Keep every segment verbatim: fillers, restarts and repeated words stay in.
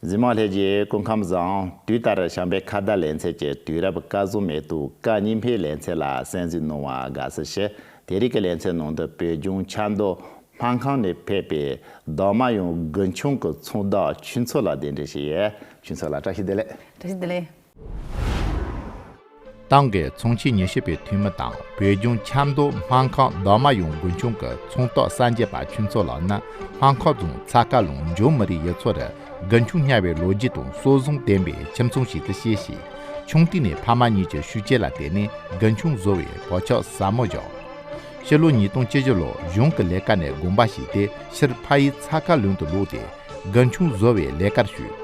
གཟིགས་མོ་ལྷན་རྒྱས་སྐུ་ཁམས་བཟང་། དུས་ལྟར་བྱམས་པའི་ཁ་བརྡ་ལེ་ཚན་གྱི་དུས་རབས་སྐལ་བཟང་མེ་ཏོག་སྐད་རྙིང་པའི་ལེ་ཚན་ལ་གསན་གཟིགས་གནང་བར་དགའ་བསུ་ཞུ། དེ་རིང་གི་ལེ་ཚན་ནང་དུ་བོད་ལྗོངས་ཆབ་མདོ་སྨར་ཁམས་ནས་ཕེབས་པའི་རྡོ་མ་གཡང་དགུན་ཆུང་གི་ཚོང་བདག་ཆོས་མཚོ་ལགས་གདན་འདྲེན་ཞུས་ཡོད། ཆོས་མཚོ་ལགས་བཀྲ་ཤིས་བདེ་ལེགས། བཀྲ་ཤིས་བདེ་ལེགས། ཏང་གི་ཚོགས་ཆེན་ཉི་ཤུ་པའི་འཐུས་མི་དང་བོད་ལྗོངས་ཆབ་མདོ་སྨར་ཁམས་རྡོ་མ་གཡང་དགུན་ཆུང་གི་ཚོང་རྟགས་གསར་འབྱེད་པ་ཆོས་མཚོ་ལགས་ནི་སྨར་ཁམས་རྫོང་ཚ་ཁ་ལུང་འཇོ་མི་རིགས་ཡུལ་ཚོ་རུ་དགུན་ཆུང་བསྙལ་བའི་ལོ་རྒྱུས་དང་སྲོལ་བཟང་ལྡན་པའི་ཁྱིམ་ཚང་ཞིག་ཏུ་སྐྱེས་ཤིང་། ཆུང་དུས་ནས་ཕ་མ་གཉིས་ཀྱི་ཤུགས་རྐྱེན་ལ་བརྟེན་ནས་དགུན་ཆུང་བཟོ་བའི་བག་ཆགས་ཟབ་མོ་བཞག་ཕྱི་ལོ་ཉིས་སྟོང་བཅུ་བཞི་ལོར་གཞུང་གི་ལས་ཀ་ནས་དགོངས་པ་ཞུས་ཏེ་ཕྱིར་ཕ་ཡུལ་ཚ་ཁ་ལུང་དུ་ལོག་སྟེ། དགུན་ཆུང་བཟོ་བའི་ལས་ཀར་ཞུགས།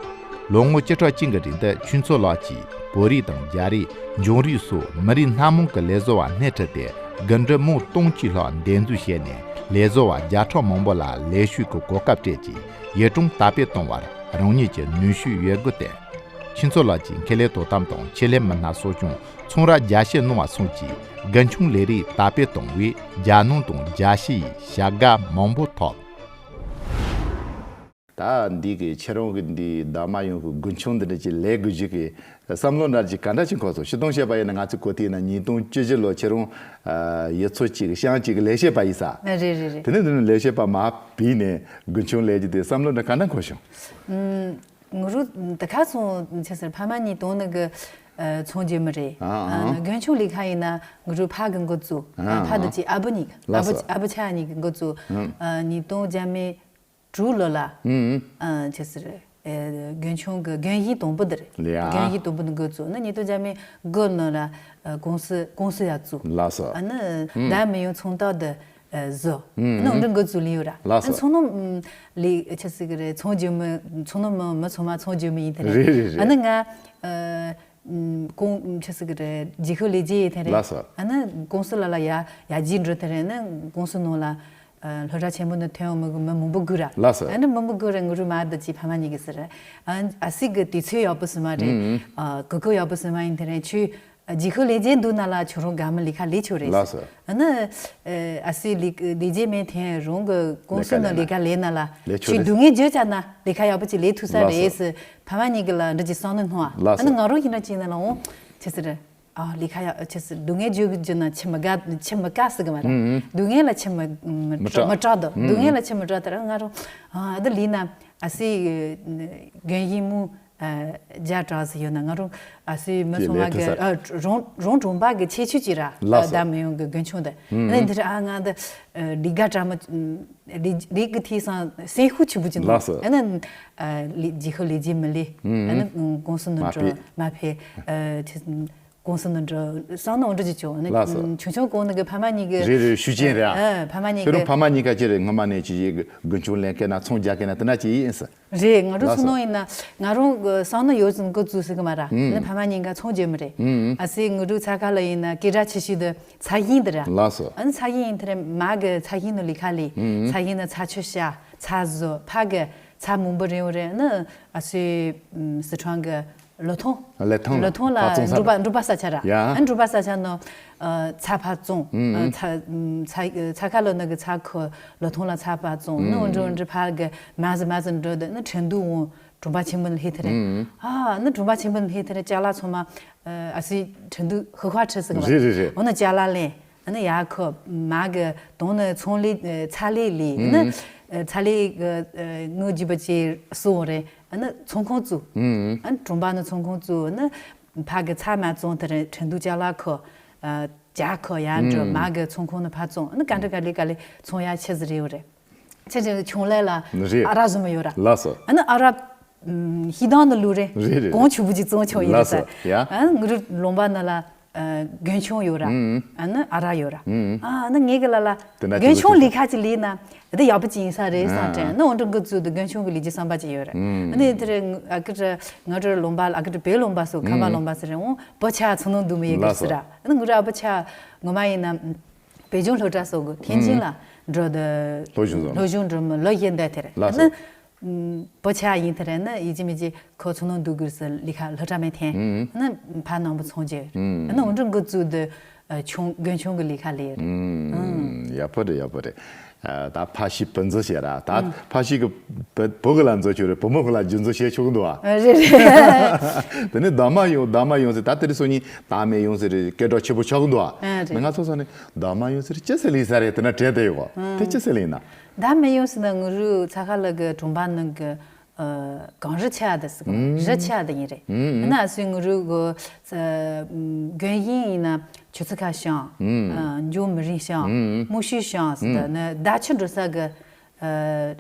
ལོ་ངོ་བཅུ་ཕྲག་གཅིག་གི་རིང་དུ་ཆོས་མཚོ་ལགས་ཀྱིས་བོད་རིགས་དང་རྒྱ་རིགས། འབྱུང་རིགས་སོགས་མི་རིགས་སྣ་མང་གི་ལས་བཟོ་བ་སྣེ་ཁྲིད་དེ་དགུན་འབྲུ་མང་སྟོང་གཅིག་ལྷག་འདེབས་འཛུགས་བྱས་ནས་ལས་བཟོ་བ་བརྒྱ་ཕྲག་མང་པོ་ལ་ལས་ཞུགས་ཀྱི་གོ་སྐབས་སྤྲད་ཅིང་ཡུལ་གྲུ་དར་སྤེལ་གཏོང་བར་རང་ཉིད་ཀྱི་ནུས་ཤུགས་ཡོད་དགུ་བསྟན། ཆོས་མཚོ་ལགས་ཀྱིས་ཁེ་ལས་དོ་དམ་དང་ཆེད་ལས་མི་སྣ་གསོ་སྐྱོང་ཚོང་ར་རྒྱ་སྐྱེད་གནང་བ་སོགས་ཀྱིས་དགུན་ཆུང་ལས་རིགས་དར་སྤེལ་གཏོང་བའི་རྒྱལ་ནང་དང་རྒྱལ་སྤྱི་ཡི་བྱ་དགའ་མང་པོ་ཐོབ། ད་འདི་གི་ཁྱེད་རང་གི་འདི་རྡོ་མ་གཡང་གི་དགུན་ཆུང་འདི་འདྲ་ཅིག་ལས་དགོས་རྒྱུ་གི་བསམ་བློ་འདྲ་ཅིག་ག་འདྲ་ཅིག་འཁོར་སོང་། སྤྱིར་བཏང་བཤད་པ་ཡིན་ན་ང་ཚོ་གོ་ཐོས་ན་ཉིས་སྟོང་བཅུ་བཞི་ལོ་ཁྱེད་རང་ཡུལ་ཚོ་གཅིག་གི་ཤང་གཅིག་གི་ལས་བྱེད་པ་ཡིན་ས། རེད་རེད་རེད། དེ་ནས་འདི་ནས་ལས་བྱེད་པ་མར་བུད་ནས་དགུན་ཆུང་ལས་རྒྱུ་དེ་བསམ་བློ་འདྲ་ག་འདྲ་འཁོར་བྱུང་། ཨུམ། ང་རང་ད་ག་སོང་ཆ་ཟེར་ཕ་མ་གཉིས་དོན་ནི་གི་ཨ་ཚོང་རྒྱུ་མི་རེད། ཨ་ཨ། དགུན་ཆུང་ལས་ཀ་ཡིན་ན་ང་རང་ཕ་གི་འགོ་བཙུགས། ཨ་ཨ། ཕ་དང་གཅིག་ཨ་བུ་གཉིས་ཀྱི་ཨ་ལགས་བུ་སོ། ཨ་བུ་ཆ་གཉིས་ཀྱི་འགོ་བཙུགས། ཨུམ། ཨ་ཉིས་སྟོང་བརྒྱ་མེད་དྲུག་ལོ་ལ། ཨུམ། ཨ་ཆ་ཟེར་ཨ་དགུན་ཆུང་གི་དགུན་གཞིས་དང་པོ་འདི་རེད། ལགས། དགུན་གཞིས་དང་པོ་འདི་འགོ་བཙུགས་ན་ཉིས་སྟོང་བརྒྱ་མེད་དགུ་ལོ་ལ་ཨ་ཀུང་སི་ཀུང་སི་ཡར་བཙུགས། ལགས་སོ། ཨ་ནི་ཨུམ། རྡོ་མ་གཡང་ཚོང་རྟགས་འདི་ཨ་བཟོས། ཨུམ། ཨ་ནི་འདི་འགོ་བཙུགས་ལེ་ཡོད་ར། ལགས་སོ། ཨ་ཚོང་ནང་ལས་ཆ་ཟེར་གི་རེད། ཚོང་རྒྱུ་མི་ཚོང་ནང་མི་མི་ཚང་མ་ཚོང་རྒྱུ་མི་ཡིན་དེ་རེད། རེད་རེད་རེད། ཨ་ནི་ང་ཨ་ཀུང་ཆ་ཟེར་གི་རེད། རྗེས་ཤུལ་ལས་བྱེད་ཡིན་དེ་རེད། ལགས་སོ། ཨ་ནི་ཀུང་སི་ལ་ལ་ཡར་ཡར་རྒྱས་འགྲོ་དེ་རེད། ཨ་ནི་ཀུང་སི་ནང་ལ་ཨ་སློབ་གྲྭ་ཆེན་མོ་ནས་ཐོན་འོང་མི་མི་མང་པོ་དགོས་ར། ལགས་སོ། ཨ་ནི་མི་མང་པོ་དགོས་ར། ང་རང་མ་འདི་ཅིག་ཕ་མ་གཉིས་ཀྱིས་ཟེར། ཨ་ཨ་སྲིད་གི་དུས་ཚོད་ཡག་པོ་ཟེར་མ་རེད། ཨུམ། ཨ་གོ་སྐབས་ཡག་པོ་ཟེར་མ་ཡིན་དེ་རེད། ཁྱོད་ཨ་རྗེས་ཤུལ་ལས་བྱེད་འདུག་ན་ལ་ཁྱོད་རང་དགའ་མོ་ལས་ཀ་ལས་ཆོག་རེད། ལགས་སོ། ཨ་ནི་ཨ་ཨ་སྲིད་ལས་ལས་བྱེད་མེད་དེ་རང་གི་ཀུང་སི་ནང་ལས་ཀ་ལས་ན་ལ་ལས་ཆོག་ཁྱོད་རེད། སྡུག་བསྔལ་བརྗོད་བྱ་ན་ལས་ཀ་ཡག་པོ་ཅིག་ལས་ཐུབ་ས་ལགས་རེད་སོ། ཟེར་ཕ་མ་གཉིས་ཀྱི་ལ་འདྲི་ཅིག་བསམ་བློ་སྣང་བ། ལགས་སོ། ཨ་ནི་ང་རང་ཡིན་ན་ཅིག་ན་ལ་འོང་ཆ་ཟེར། ཨ་ལས་ཀ་ཡག་ཆ་ཟེར་སྡུག་བསྔལ་བརྗོད་གི་བརྗོད་ན་ཆི་མི་དགའ་ཆི་མི་དགའ་ཟེར་གི་མ་རེད། ཨུམ། སྡུག་བསྔལ་ལ་ཆི་མི་མི་མི་སྐྲག་སྐྲག་འདུག་ཨུམ། སྡུག་བསྔལ་ལ་ཆི་མི་སྐྲག་དེ་ར་ང་རང་ཨ་འདི་ལས་ན་ཨ་སྲིད་དགུན་གཞིས་མོ་ཨ་བརྒྱ་དྲག་ཟེར་ཡོད་ན་ང་རང་ཨ་སྲིད་མི་ཅི་ཚང་མ་ལས་གི་ཐུབ་ས། ཨ་རོང་རོང་གྲོང་པ་གི་ཁྱད་ཆོས་ཅིག་ར། ལགས་སོ། རྡོ་མ་གཡང་གི་དགུན་ཆུང་དེ། ཨུམ། ཨ་ནི་འདི་ར་ཨ་ང་འདི་ཨ་ལས་ཀ་འདྲ་མོ་ལས་ལས་ཀྱི་ཐད་སང་སེམས་ཤུགས་ཆེན་པོ་ཅིག་འདུག་ལགས་སོ། ཨ་ནི་ཨ་ལས་རྗེས་ཤུལ་ལས་བྱེད་མི་ལས། ཨུམ། ཨ་ནི་ཀུང་སི་ནང་མ་འགྲོ་ཕེབས། མ་ཕེབས། ཨ་ཆ་ཀུང་སི་ནང་འགྲོ་བསམ་བློ་འགྲོ་ཅིག་བྱུང་། ཨ་ནི་ལགས་སོ། ཆུང་ཆུང་གོང་ནས་གི་ཕ་མ་གཉིས་ཀྱི་རེད་རེད། ཤུགས་རྐྱེན་རེད་ཨ། ཨ་ཕ་མ་གཉིས་ཁྱོད་ཀྱི་རང་ཕ་མ་གཉིས་ཀ་ཅི་རེད། སྔོན་མ་ནས་ཅི་ཡིན་དགུན་ཆུང་ལེན་མཁན་ན་ཚོང་རྒྱག་མཁན་ན་དེ་འདྲ་ཅིག་ཡིན་ས། རེད། ང་རང་ལགས་སོ། ཚོང་ནང་ཡིན་ན་ང་རང་གི་བསམ་བློ་ཡོད་ཙམ་འགོ་བཙུགས་ཟེར་གི་མ་ར། ཨ་ནི་ཨུམ། ཕ་མ་གཉིས་ཀ་ཚོང་རྒྱག་མི་རེད། ཨུམ། ཨ་སྲིད་ང་རང་ཚ་ཁ་ལ་ཡིན་ན་སྐད་གྲགས་ཆེ་ཤོས་དེ་ཚ་ཞིང་དེ་ར། ལགས་སོ། ཨ་ནི་ཚ་ཞིང་ཡིན་དེ་རེད། མ་གི་ཚ་ཞིང་ནང་ལས་ཀ་ལས། ཨུམ། ཚ་ཞིང་ནང་ཚྭ་ཆུ་བཞག་ཚྭ་བཟོ། ཕ་གི་ཚྭ་མང་པོ་རེད་འོ་རེད། ཨ་ནི་ཨ་སྲིད་ཨུམ་སི་ཁྲོན་གི་ལོ་ཐོང་། ལོ་ཐོང་ལ་ལོ་ཐོང་ལ་ཕར་བཙོང་ས་འབྲུག་པ་ར། འབྲུག་པ་ས་ཆ་ར། ཡ། ཨ་འབྲུག་པ་ས་ཆ་ནང་ཨ་ཚྭ་ཕར་བཙོང་། ཨུམ། ཨ་ཚྭ་ཨུམ་ཚྭ་ཨ་ཚྭ་ཁ་ལོ་ནང་གི་ཚྭ་ཁོ་ལོ་ཐོང་ལ་ཚྭ་ཕར་བཙོང་། ཨུམ། ནི་འོ་འདྲ་འོ་འདྲ་ཕ་གི་མ་ཟི་མ་ཟི་འགྲོ་དུས་ནི་ཁྲིན་ཏུའུ་འོང་གྲོང་པ་ཆེན་པོ་ནས་སླེབས་དེ་རེད། ཨུམ། ཨ་ནི་གྲོང་པ་ཆེན་པོ་ནས་སླེབས་དེ་རེད། ཅ་ལག་ཚང་མ་ཨ་ཨ་སི་ཁྲིན་ཏུའུ་ཧི་ཧྭ་ཁྲི་ཟེར་གི་རེད་རེད། འོ་ན་ཅ་ལག་ལེན། ཨ་ནི་ཡ་ཁོ་མ་གི་དོང་ནི་ཚོང་ལས་ཨ་ཚྭ་ལས་ལས། ཨ་ནི་ཨུམ། ཨ་ཚྭ་ལས་གི་ཨ་དངུལ་རྒྱུ་པ་ཅིག་སོང་རེད། ཨ་ནི་ཚོང་ཁང་བཙུགས། ཨུམ། ཨ་ནི་གྲོང་པ་ནི་ཚོང་ཁང་བཙུགས། ཨ་ནི་ཕ་གི་ཚྭ་མ་བཙོང་དེ་རེད། ཁྲིན་ཏུའུ་ཅ་ལག་ཁོ་ཨ་ཇ་ཁོ་ཡར་འགྲོ། ཨུམ། མ་གི་ཚོང་ཁང་ནི་ཕར་བཙོང་། ཨ་ནི་ག་འདྲ་ག་ལེ་ག་ལེ་ཚོང་ཡ་ཆེ་ཟིག་རེད་རེད། ཆེ་ཆེ་ཆུང་ལས་ལ་རེད། ཨ་རག་བཟོ་མི་ཡོད་ར། ལགས་སོ། ཨ་ནི་ཨ་རག་ཨུམ་ཤིང་སྡོང་ནི་ལུག་རེད། རེད་རེད། གོང་ཆུ་བུ་ཅིག་བཙོང་ཆོག་ཡིན་ལགས་སོ། རེད་ས། ཡ། ཨ་ནི་ང་རང་ལུང་པ་ནི་ལ་ཨ་དགུན་ཆུང་ཡོད་ར། ཨུམ། ཨ་ནི་ཨ་རག་ཡོད་ར། ཨུམ། ཨ་ནི་ངེད་ཀྱི་ལ་ལ་དེ་འདྲ་དགུན་ཆུང་ཅིག་ལས་ཀ་ཅིག་ལས་ན་འདི་ཡག་པོ་ཅིག་ཡིན་ས་རེད་བསམ་དྲན། ཨ་ནི་འོ་འདྲ་འགོ་བཙུགས་དུས་དགུན་ཆུང་གི་ལས་ཀ་བསམ་པ་ཅིག་ཡོད་ར། ཨུམ། ཨ་ནི་དེ་རེད། ཨ་ཀི་ཀྲ་ང་རང་ལུང་པ་ཨ་ཀི་ཀྲ་བོད་ལུང་པ་སོགས་ཁམས་པ་ལུང་པ་ཟེར་རེད། འོང་བོད་ཆ་ཚོང་ནང་འདུག་མི་ཡོད་གི་ཟེར་ར། ཨ་ནི་ང་རང་ཨ་བོད་ཆ་ངོ་མ་ཡིན་ན་བོད་ལྗོངས་སློབ་གྲྭ་སོགས་ཀྱི་ཐེན་ཅིན་ལ་འགྲོ་དུས་སློབ་སྦྱོང་འགྲོ་མི་ལོ་བཞི་འདས་དེ་རེད། ལགས་སོ། ཨ་ནི་བོད་ཆ་ཡིན་དེ་རེད། ནི་ཡིན་གཅིག་མིན་གཅིག་ཁོ་ཚོ་ནང་འདུག་དགོས་སུ་ལས་ཀ་སློབ་གྲྭ་མེད་ཐེན། ཨུམ། ནི་ཕ་ནང་པོ་ཚོང་རྒྱུ། ཨུམ། ནི་འོ་འདྲ་འགོ་བཙུགས་དུས་ཨ་ཆུང་དགུན་ཆུང་གི་ལས་ཀ་ལས་རེད། ཨུམ། ཡག་པོ་རེད། ཡག་པོ་རེད། ད་ཕ་ཤི་བུ་མཛོ་བྱས་ར། ད་ཕ་ཤི་གི་བུ་གི་ལ་མཛོ་ཆོག་རེད། བུ་མོ་གི་ལ་རྒྱུ་མཛོ་བྱས་ཆོག་གི་འདུག་བ། རེད་རེད། དེ་ནས་ཟླ་མ་ཡོང་ཟླ་མ་ཡོང་ཟེར། ད་དེ་རིང་སང་ཉིན་ཟླ་མེད་ཡོང་ཟེར་སྐད་གྲགས་ཆེ་པོ་ཆགས་གི་འདུག་བ། རེད། ང་ཚོ་ས་ནས་ཟླ་མ་ཡོང་ཟེར་ཅི་ཟེར་ལེ་ས་རེད། དེ་ན་དྲན་བསྡད་ཡོད་གོ། དེ་ཅི་ཟེར་ལེ་ན། ཟླ་མེད་ཡོང་ཟེར་ན་ངུ་རུ་ཚ་ཁ་ལ་གི་གྲོང་པ་ནང་གི་གངས་རི་ཆེ་བ་དེ་ཟེར་གོ། རི་ཆེ་བ་དེ་ཡིན་རེད། ཨ་ན་སུས་ངུ་རུ་གི་དགོན་ཡིན་ཡིན་ན་ཆུ་ཚོད་ཁ་ཤང་། འཇོ་མི་རིང་ཤང་། མུ་ཤུ་ཤང་ཟེར་ད་ནི་ཟླ་ཆུ་འགྲོ་ས་གི་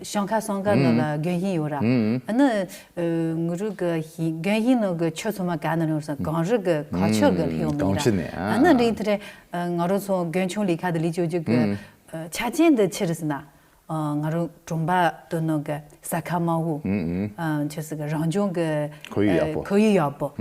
ཤང་ཁ་སང་ཁ་ནང་ལ་དགོན་ཡིན་ཡོད་ར། ཨ་ནི་ངུ་རུ་གི་དགོན་ཡིན་ནང་གི་ཆུ་ཚང་མ་ག་ནས་ཡོང་ཟེར་གངས་རི་གི་གངས་ཆུ་གི་ལྷེའུ་མི་ར། ཨ་ནི་འདྲིན་དེ་རེད། ང་རང་ཚོ་དགོན་ཆུང་ལི་ཁ་དེ་ལི་ཅོ་ཅོ་གི་ཆ་ཅན་དེ་ཆི་རེད་ཟེར་ན། ང་རང་གྲོང་པ་དེ་ནང་གི་ས་ཁ་མང་བོ། ཆི་ཟེར་གི་རང་བྱུང་གི་ཁོར་ཡུག་ཡག་པོ། ཁོར་ཡུག་ཡག་པོ།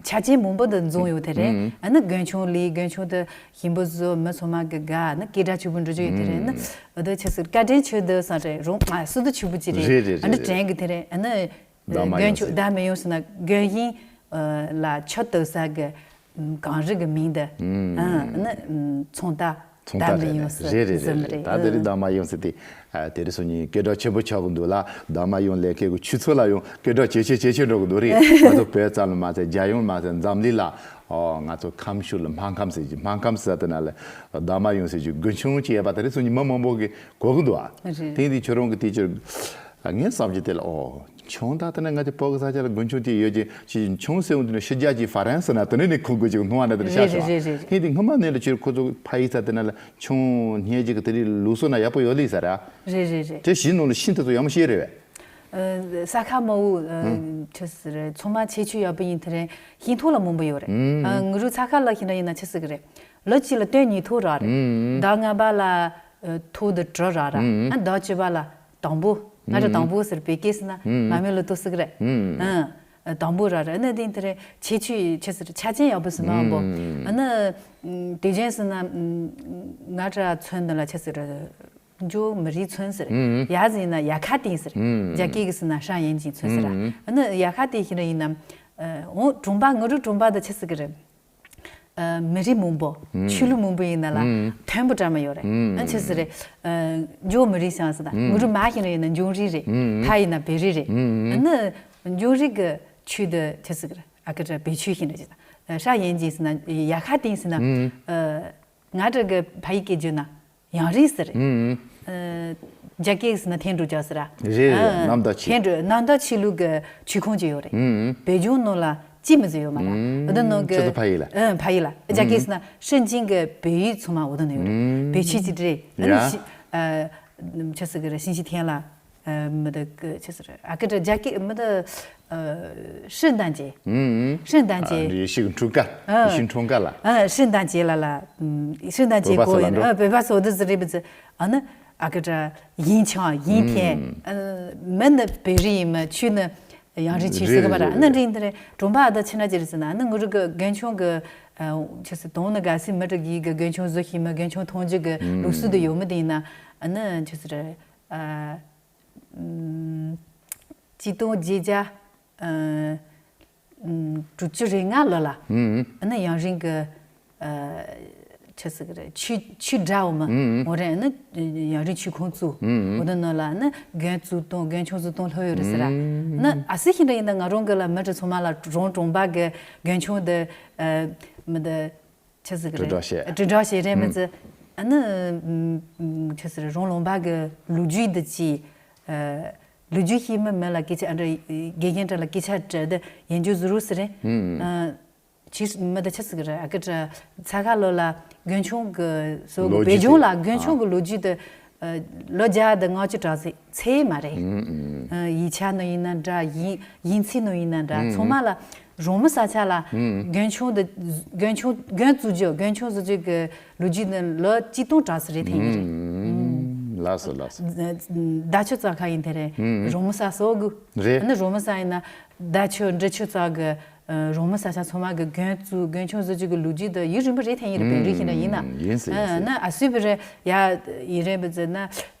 ཆ་ཅན་མང་པོ་དེ་འཛོམས་ཡོད་དེ་རེད། ཨ་ནི་དགོན་ཆུང་ལི་དགོན་ཆུང་དེ་ཞིམ་པོ་བཟོ་མི་ཚང་མ་གི་དགའ་ནི་སྐད་གྲགས་ཆེ་པོ་འགྲོ་རྒྱུ་ཡོད་དེ་རེད། ནི་འོ་དེ་ཆི་ཟེར་བཀའ་དྲིན་ཆེ་དེ་ས་རེད། རང་སུ་དུ་ཆུ་བུ་ཅི་རེད། རེད་རེད། ཨ་ནི་དྲན་གི་དེ་རེད། ཨ་ནི་ཟླ་མ་དགོན་ཡོང་ཆུང་ཟེར་ཟླ་མེད་ཡོང་ཟེར་ན་དགོན་ཡིན་ལ་ཆུ་བཏབ་ས་གི་གངས་རི་གི་མིང་དེ་ཨ་ནི་ཚོང་རྟགས་ཚོང་ཟླ་རྟགས་མེད་རེད་ཡོང་ཟེར། རེད་རེད་ཟེར་རེད། མི་རེད། ད་དེ་རིང་ཟླ་མ་ཡོང་ཟེར་དེ་དེ་རིང་སང་ཉིན་སྐད་གྲགས་ཆེ་པོ་ཆགས་གི་འདུག་ལ། ཟླ་མ་ཡོང་ལས་ཀའི་གི་ཆུ་ཚོད་ལ་ཡང་སྐད་གྲགས་ཇེ་ཆེ་ཇེ་ཆེ་འགྲོ་གི་འདུག་རེད། ང་ཚོ་བོད་ཙམ་ལ་མ་ཚད་རྒྱལ་ཡོངས་ལ་མ་ཚད་འཛམ་གླིང་ལ་ཨོ་ང་ཚོ་ཁམས་ཤུགས་ལ་སྨར་ཁམས་ཟེར་གྱི་སྨར་ཁམས་ཟེར་དེ་ན་ལ་ཟླ་མ་ཡོང་ཟེར་གྱི་དགོན་ཆུང་ཅིག་ཡོད་པ་དེ་རིང་སང་ཉིན་མི་མང་པོ་གི་གོ་གི་འདུག་ཨ། རེད། དེ་དེ་ཁྱོད་རང་གི་དེ་ཅིག་ངས་བསམ་གྱི་དེ་ལ་ཨོ། ཆུང་དག་དེ་ནས་ང་ཚོ་བོད་ཀྱི་ས་ཆ་ལ་དགོན་ཆུང་དེ་ཡོད་ཅིང་ཅི་ཆུང་ཟེར་འོང་དུས་ནས་ཕྱི་རྒྱལ་གྱི་ཧྥ་རན་སི་ན་དེ་ནས་ནི་ཁོ་དགོས་ཅིག་སྣང་བ་ན་དེ་ནས་ཤ་ཤ་བ། རེད་རེད་རེད། ཧིན་དེ་སྔོན་མ་ནས་ལ་ཅིར་ཁོ་ཚོ་ཕ་ཡི་ས་དེ་ན་ལ་ཆུང་སྙེད་ཅིག་གི་དེ་རིགས་ལུགས་སྲོལ་ན་ཡག་པོ་ཡོད་ལི་ས་ར། རེད་རེད་རེད། དེ་གཞི་ནང་ལ་ཤིང་དེ་ཚོ་ཡག་མོ་ཤེས་རེད་བས། ས་ཁ་མ་འུ་ཆི་ཟེར་ཚང་མ་ཁྱད་ཆོས་ཡག་པོ་ཡིན་དེ་རེད། ཤིང་ཐོག་ལ་མང་པོ་ཡོད་རེད། ངུ་རུ་ས་ཁ་ལ་ཤིང་ར་ཡིན་ན་ཆི་ཟེར་གི་རེད། ལོ་གཅིག་ལ་སྟོན་ཉིས་ཐོག་རག་རེད། ཟླ་ལྔ་པ་ལ་ཐོག་དེ་དྲུག་རག་ར། ཨ་ཟླ་བཅུ་པ་ལ། དང་པོ། ང་རང་དང་པོ་ཟེར་བོད་སྐད་ཟེར་ན་མ་མེ་ལོ་ཏོ་ཟེར་གི་རེད། ཨ། དང་པོ་ར་ར་ནི་དེ་དེ་རེད། ཁྱད་ཆོས་ཆེ་ཟེར་ཆ་ཅན་ཡག་པོ་ཟེར་མ་འོང་པོ། ཨ་ནི་དེ་ཅན་ཟེར་ན་ང་ར་ཚོན་འདི་ལ་ཆེ་ཟེར་འཇོ་མི་རིགས་ཚོན་ཟེར། ཡ་ཟེར་ན་ཡ་ཁ་ཏིང་ཟེར། རྒྱ་སྐད་གི་ཟེར་ན་ཧྲ་ཡན་ཅིང་ཚོན་ཟེར་ར། ཨ་ནི་ཡ་ཁ་ཏིང་ཞིག་ན་ཡིན་ན། འོ་གྲོང་པ་ང་རུ་གྲོང་པ་དེ་ཆེ་ཟེར་གི་རེད། མི་རིགས་མང་པོ། ཆོས་ལུགས་མང་པོ་ཡིན་ན་ལ་མཐོན་པོ་འདྲ་མ་ཡོད་རེད། ཨ་ཆི་ཟེར་རེད། འཇོ་མི་རིགས་ཤང་ཟེར་ད་ང་རུ་མ་ཞིག་ན་ཡིན་ན་འཇོ་རིགས་རེད། ཕ་ཡིན་ན་བོད་རིགས་རེད། ཨ་ནི་འཇོ་རིགས་གི་ཆོས་དེ་ཆི་ཟེར་གི་རེད། ཨ་ཀི་འདྲ་བོད་ཆོས་ཞིག་ན་ཟེར་ད་ཧྲ་ཡན་ཅིང་ཟེར་ན་ཡ་ཁ་ཏིང་ཟེར་ན། ང་འདྲ་གི་ཕ་ཡི་སྐད་བརྗོད་ན། ཡང་རིང་ཟེར། རྒྱ་སྐད་ཟེར་ན་འཐེན་འགྲོ་རྒྱག་ཟེར་ར། རེད་རེད། གནམ་བདག་ཆོས། འཐེན་འགྲོ་གནམ་བདག་ཆོས་ལུགས་ཀྱི་ཆོས་ཁོངས་ཅིག་ཡོད་རེད། བོད་ལྗོངས་ནང་ལ་ཅི་མི་ཟེར་ཡོད་མ་ར། འོ་དེ་ནང་གི་ཁྱོད་ཚོ་ཕ་ཡུལ་ལ། ཨ་ཕ་ཡུལ་ལ། རྒྱ་སྐད་ཟེར་ན་ཧྲིན་ཅིན་གྱི་བོད་ཡིག་ཚང་མ་འོ་དེ་ནང་ཡོད་རེད། བོད་ཆོས་ཅིག་རེད། ཨ་ནི་ཡ། ཤི་ཨ་ཆི་ཟེར་གི་རེད། ཤིན་ཅི་ཐན་ལ། མི་དེ་ཆི་ཟེར་ཨ་ཀི་འདྲ་རྒྱ་སྐད་མི་དེ། 圣诞节། 圣诞节། 圣诞节། 圣诞节ལ་ལ། 圣诞节过后ཡིན། བོད་པ་སོ་དེ་ཟེར་རེད་པ་ཟེར། ཨ་ནི་ཨ་ཀི་འདྲ་ཡིན་ཆང་ཡིན་ཐན། མི་ནི་བོད་རིགས་ཡིན་མ་ཆོས་ནི་ཡང་རིགས་ཆོས་ཟེར་གི་པ་ར། ཨ་ནི་འདྲ་ཡིན་དེ་རེད། གྲོང་པ་ཨ་ད་ཕྱི་ན་ཅི་རེད་ཟེར་ན་ཨ་ནི་ངུ་རུ་གི་དགོན་ཆུང་གི་ཆི་ཟེར་དོང་ནི་དགའ་སི་མི་དྲུག་ཡིག་གི་དགོན་ཆུང་བཟོ་ཤེས་མི་དགོན་ཆུང་མཐོང་རྒྱུ་གི་ལུགས་སྲོལ་དེ་ཡོད་མི་དེ་ཡིན་ན་ཨ་ནི་ཆི་ཟེར། ཆིག་སྟོང་བརྒྱད་བརྒྱ་དྲུག་ཅུ་རེ་ལྔ་ལོ་ལ། ཨ་ནི་ཡང་རིང་གི་ཆི་ཟེར་གི་རེད། ཆོས་ཆོས་འདྲ་བོ་མ་འོ་རེད། ཨ་ནི་ཡང་རིང་ཆོས་ཁོང་བཙུགས། འོ་དེ་ནང་ལ་ཨ་ནི་དགོན་བཙུགས་དང་དགོན་ཆུང་བཙུགས་དང་ལྷོད་ཡོད་རེད་ཟེར་ར། ཨ་ནི་ཨ་སི་ཤིན་ཏུ་ཡིན་ན་ང་རང་གི་ལ་མི་དྲུག་ཚང་མ་ལ་རོང་གྲོང་པ་གི་དགོན་ཆུང་དེ་མི་དེ། ཆི་ཟེར་གི་དྲིལ་བསྒྲགས་བྱེད། དྲིལ་བསྒྲགས་བྱེད་རེད་མི་ཚེ། ཨ་ནི་ཆི་ཟེར་རོང་ལུང་པ་གི་ལོ་རྒྱུས་འདི་ཅི། ལོ་རྒྱུས་ཤེས་མི་མི་ལ་སྐད་ཆ་ཨ་འདྲ་དགེ་རྒན་འདྲ་ལ་སྐད་ཆ་དྲི་དེ་ཡན་ཆོད་ཟུར་རུ་ཟེར་རེད། ཆི་མི་ད་ཆི་ཟེར་གི་རེད། ཨ་ཀི་ཏྲ་ཚ་ཁ་ལོ་ལ་དགོན་ཆུང་གི་སོ་གི་ལོ་རྒྱུས་བོད་ལྗོངས་ལ་དེ་དགོན་ཆུང་གི་ལོ་རྒྱུས་དེ། ལོ་བརྒྱ་དང་ལྔ་བཅུ་གྲངས་ཚེ་ཚེ་མ་རེད། ཡིག་ཆ་ནང་ཡིན་ན་འདྲ་ཡིན་ཡིན་ཚིག་ནང་ཡིན་ན་འདྲ་ཚང་མ་ལ་རོང་མི་ས་ཆ་ལ་དགོན་ཆུང་དུ་དགོན་ཆུང་དགོན་བཙུགས་རྒྱུ་དགོན་ཆུང་བཟོ་རྒྱུ་གི་ལོ་རྒྱུས་ནི་ལོ་གཅིག་སྟོང་གྲངས་ཚེ་རེད་ཐེངས་རེད། ལགས་སོ་ལགས་སོ། ཟླ་ཆུ་རྩ་ཁ་ཡིན་དེ་རེད། རོང་མི་ས་སོ་གི་རེད། ཨ་ནི་རོང་མི་ས་ཡིན་ན་ཟླ་ཆུ་འབྲི་ཆུ་རྩ་གི་རོང་མི་ས་ཆ་ཚང་མ་གི་དགོན་བཙུགས་དགོན་ཆུང་བཟོ་རྒྱུ་གི་ལོ་རྒྱུས་དེ་ཡུན་རིང་པོ་རེད་ཐེངས་ཡིན་རེད། བོད་རིགས་ཤིག་འདྲ་ཡིན་ན། ཡིན་ཟེར་ཡིན་ཟེར། ན་ཨ་སུས་བི་རེད་ཡ་ཡིན་རེད་བི་ཟེར་ན་